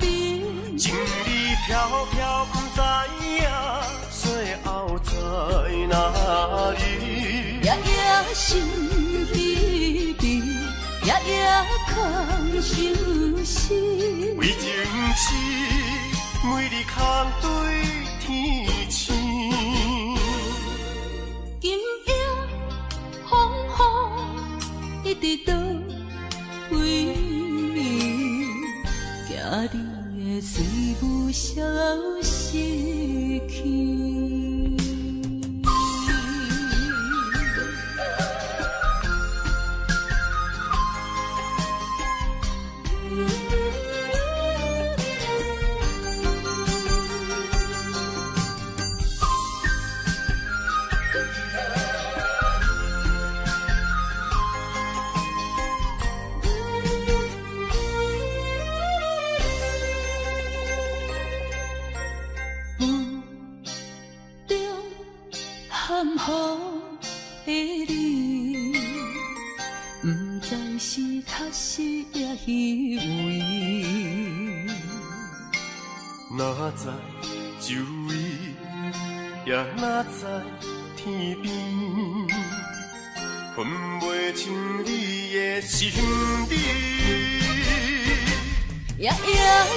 眠。飄飄，不知影最後在哪裡。夜夜心悲悲，夜夜空相思。為情痴，每日空對天星。今夜風雨一直倒位，驚你的水霧消失去。雨的你，不知是确实抑虚伪。哪知周围，也哪知天边，分袂清你的心理。夜夜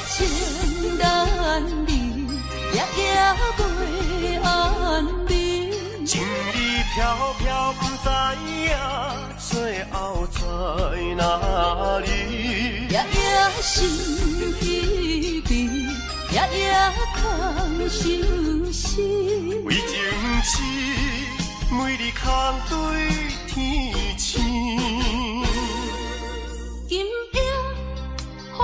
情难离，夜夜袂安眠。情理飄飄，不知影最後在哪裡。夜夜心悲悲，夜夜空相思。為情痴，每日空對天星。今夜風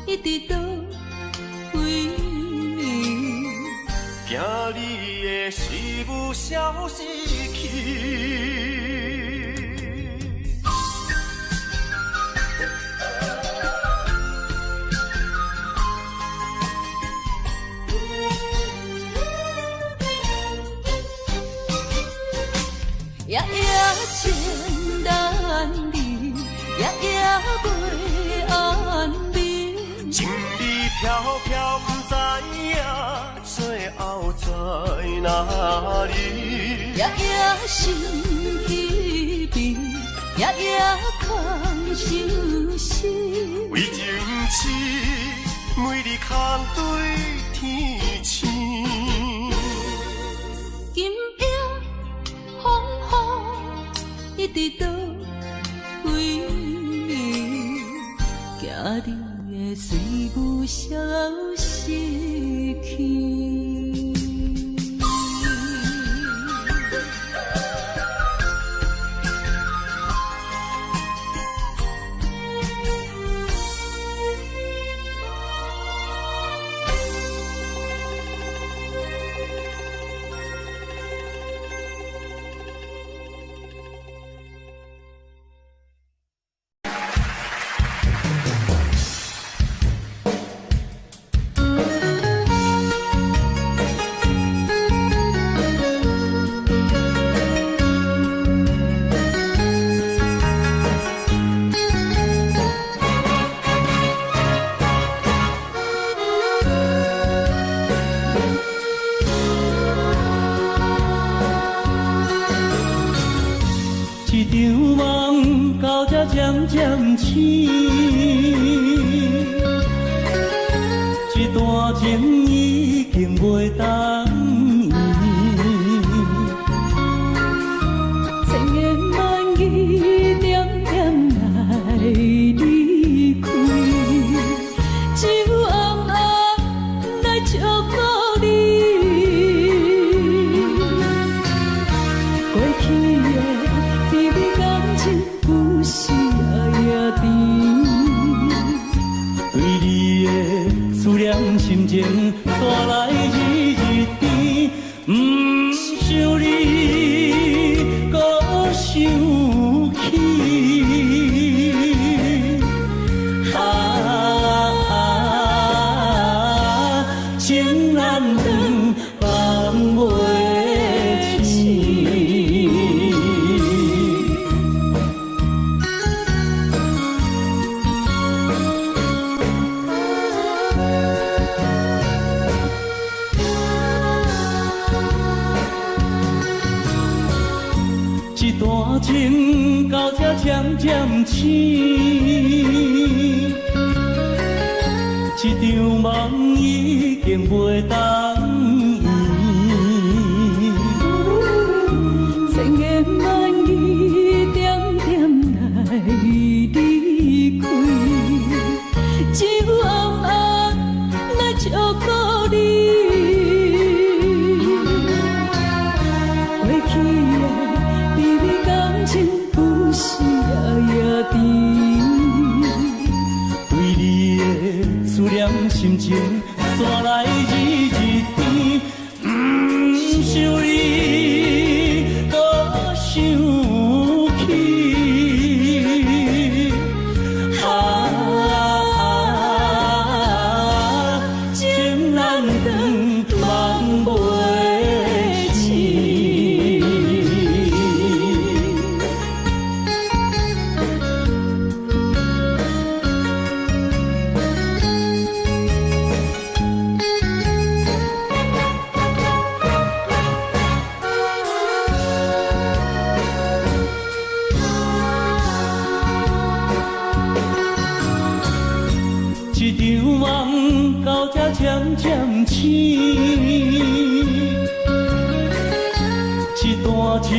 雨一直倒位，驚你的思霧消失去。夜夜情難離，夜夜袂安眠。情理飄飄，不知影最後在哪裡。夜夜心悲悲，夜夜空相思。為情痴，每日空對天星。今夜風雨一直倒位，驚你的水霧消失去。一場夢到這漸漸醒，一段情已經袂當圓。千言萬語點點來離開，只有暗暗來祝福你。過去的甜蜜感情，有時也甜。對你的思念心情，煞來日日甜。毋想你，閣想起。啊，情難斷，放袂清。情到這渐渐醒，一场梦已经袂当圆。千言万语点点来离开，只有暗暗来照顾你。过去的甜蜜感情有时也也甜。对你的思念心情，煞来日日甜，毋想你，阁想起。啊，情难断，梦袂醒。一场梦到這渐渐醒，一段情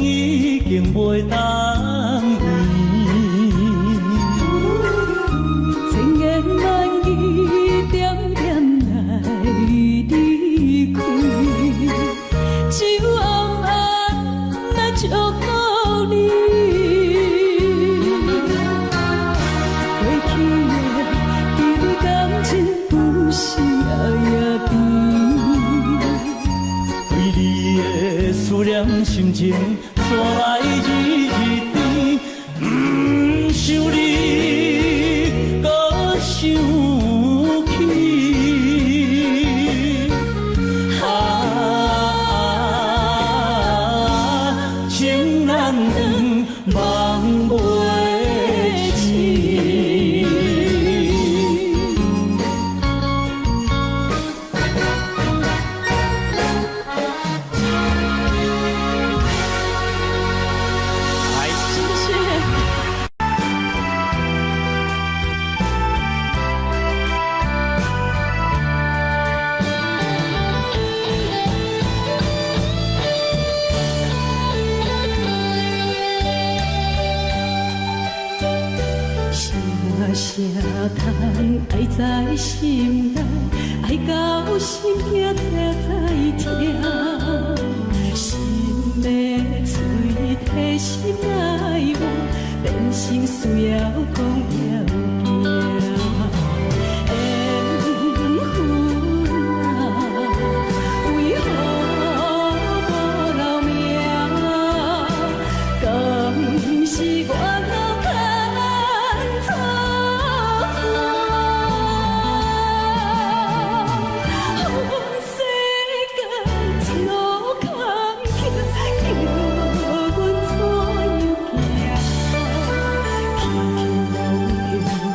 已经袂当圆。千言万语点点来离开，只有暗暗来照顾你。过去的甜蜜感情有时也也甜。对你的思念心情，煞来日日甜，毋想你，阁想起。啊，情难断，梦袂醒。谢谢。声声叹爱在心内，爱到心痛才知疼。心的嘴提心爱我，变成需要讲要行。缘分啊，为何无留名？敢是我老牵错线？世间一路坎坷，叫阮怎样行？起起落落，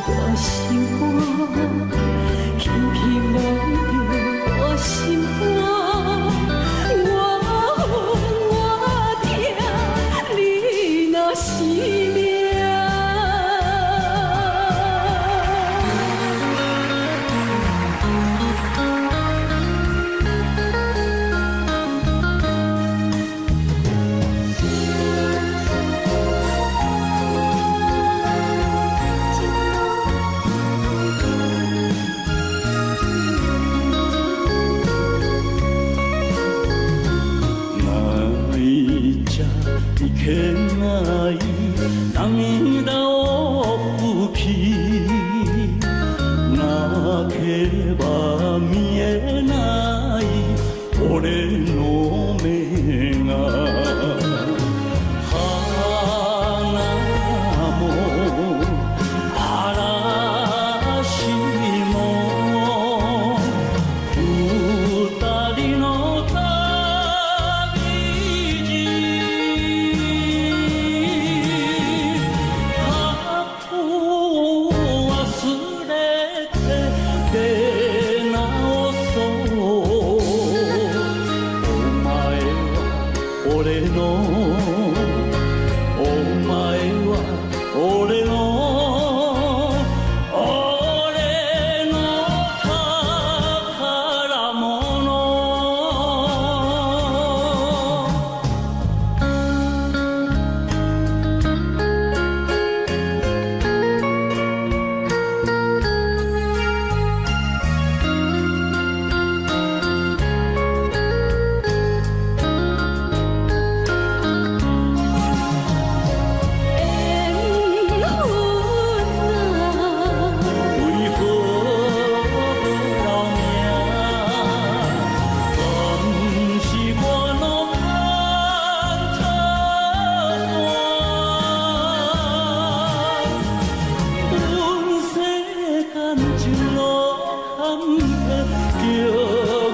叫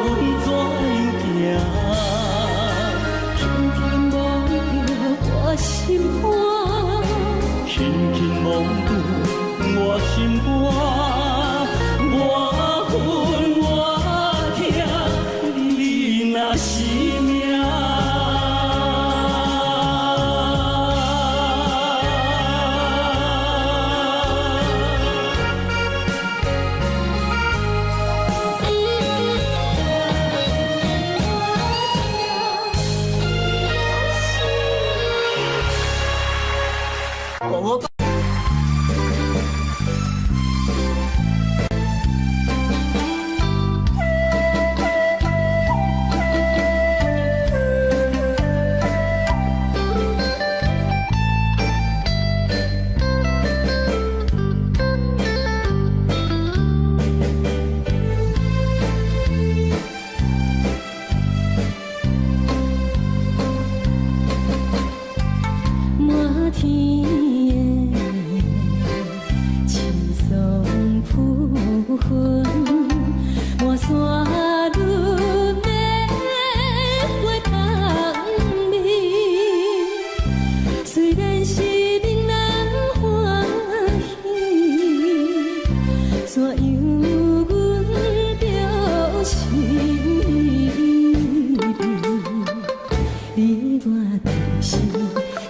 阮怎样行？轻轻摸著我心肝，轻轻摸著我心肝，我恨我疼，你若是命。滿天的青松浮雲，滿山女的花香味。雖然是令人歡喜，怎樣阮著是你，你我就是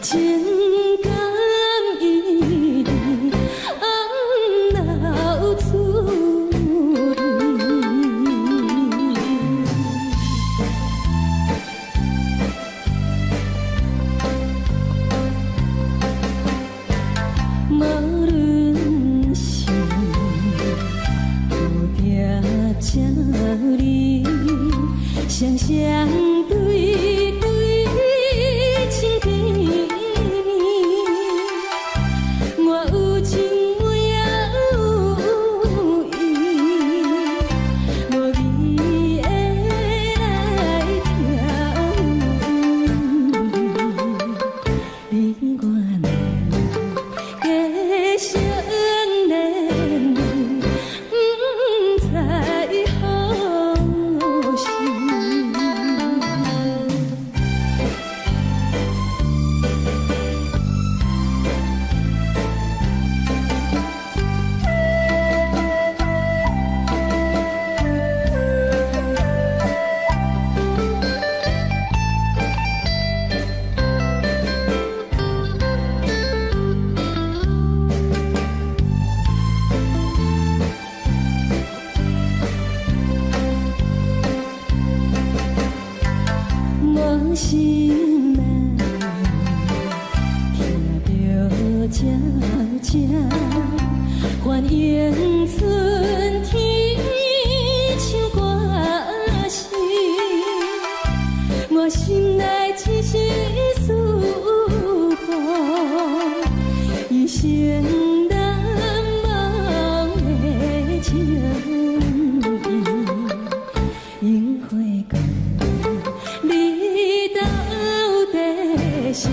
情感依恋，暗流出离。無論是蝴蝶鸟儿，双双對對親甜蜜。我有情我也有意，無味的來調你我兩個相連，不知何時。我心內聽著聲聲，歡迎春天唱歌聲，我心內一絲思慕，一生難忘的情意，樱花江。你到底是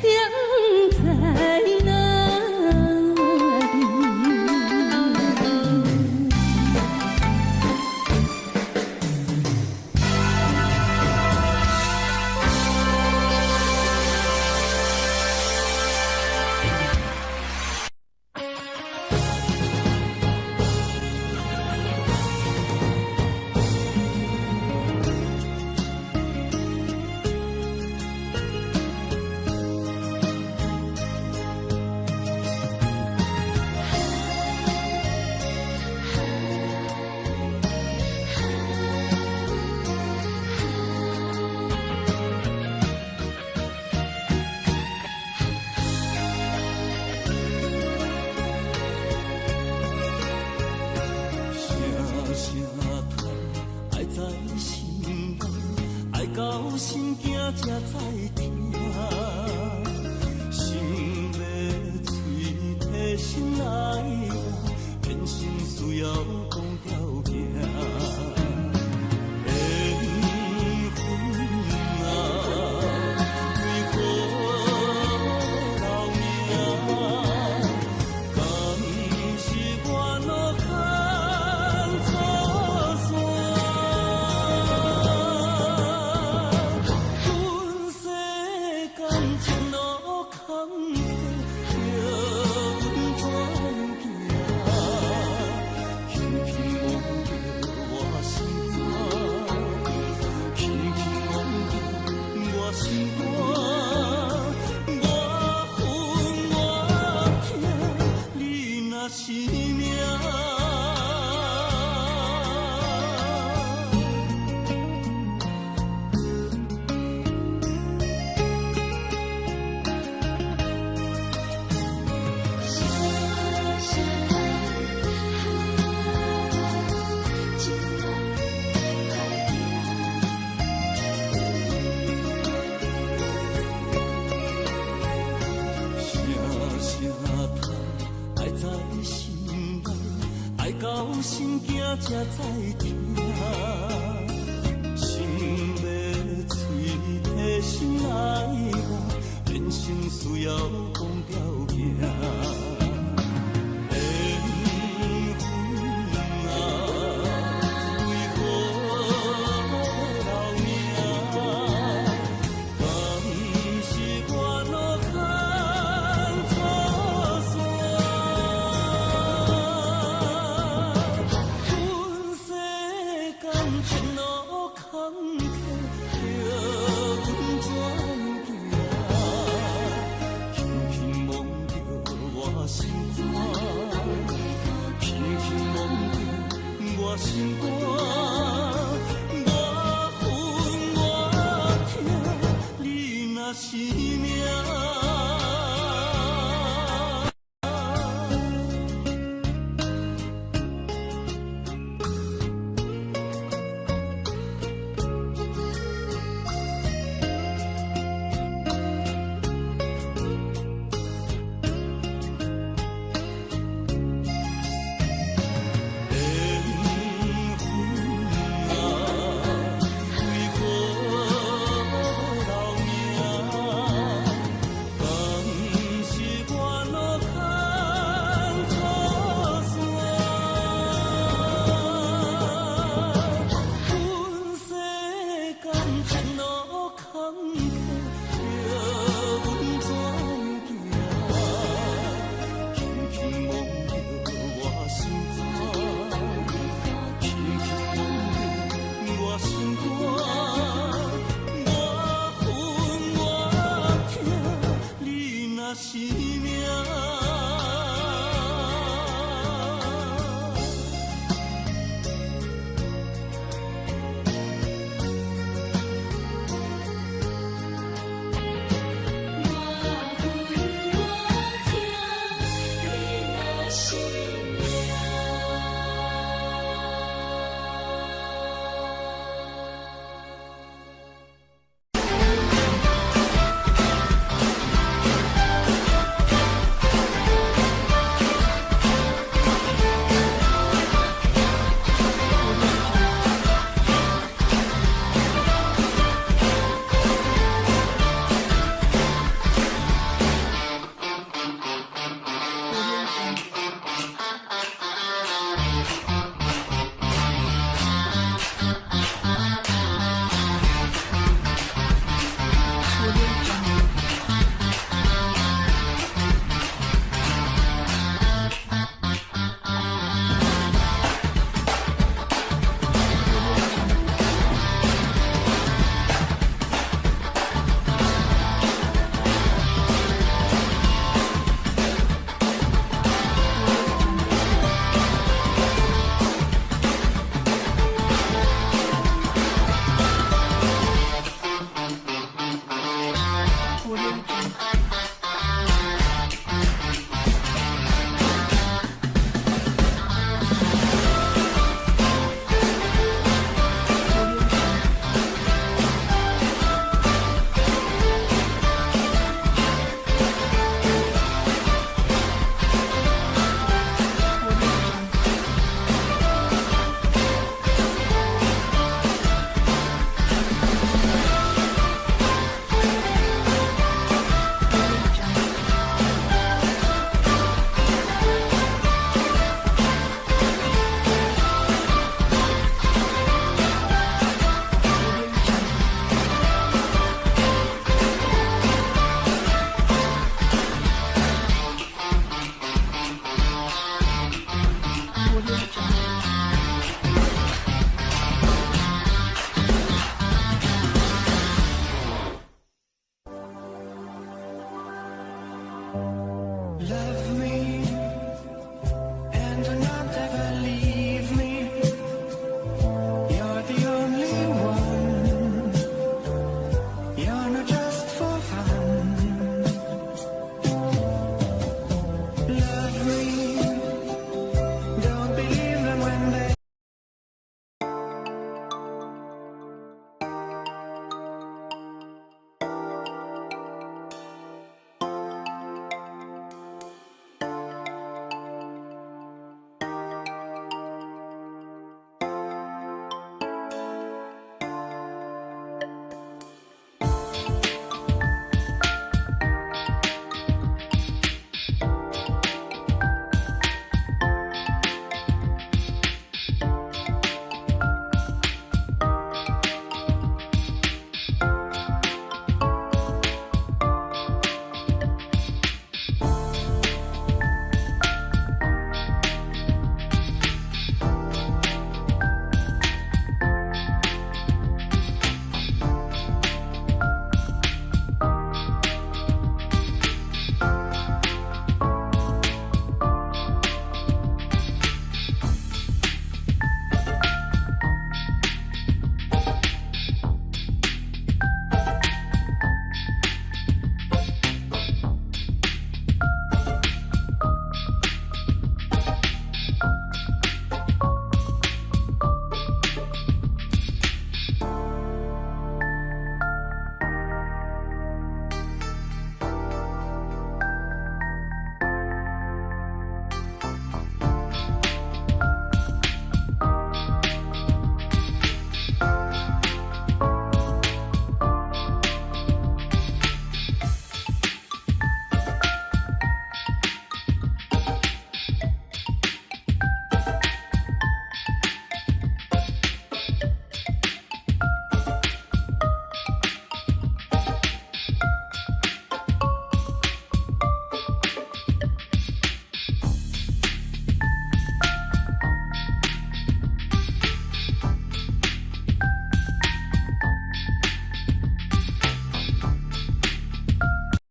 踮在哪里？聲聲叹，愛在心內，愛到心驚才知疼。心欲喙提心來活，变成需要講條件。緣分啊，為何留名？敢是我路坎坷。驚才再疼。心欲喙提心愛我，人生需要講條件。緣分啊，為何要留名？敢是我路牽錯線？阮世間情路坎坷，著阮怎行？輕輕摸著我心肝，輕輕摸著我心肝。我恨我疼，你若是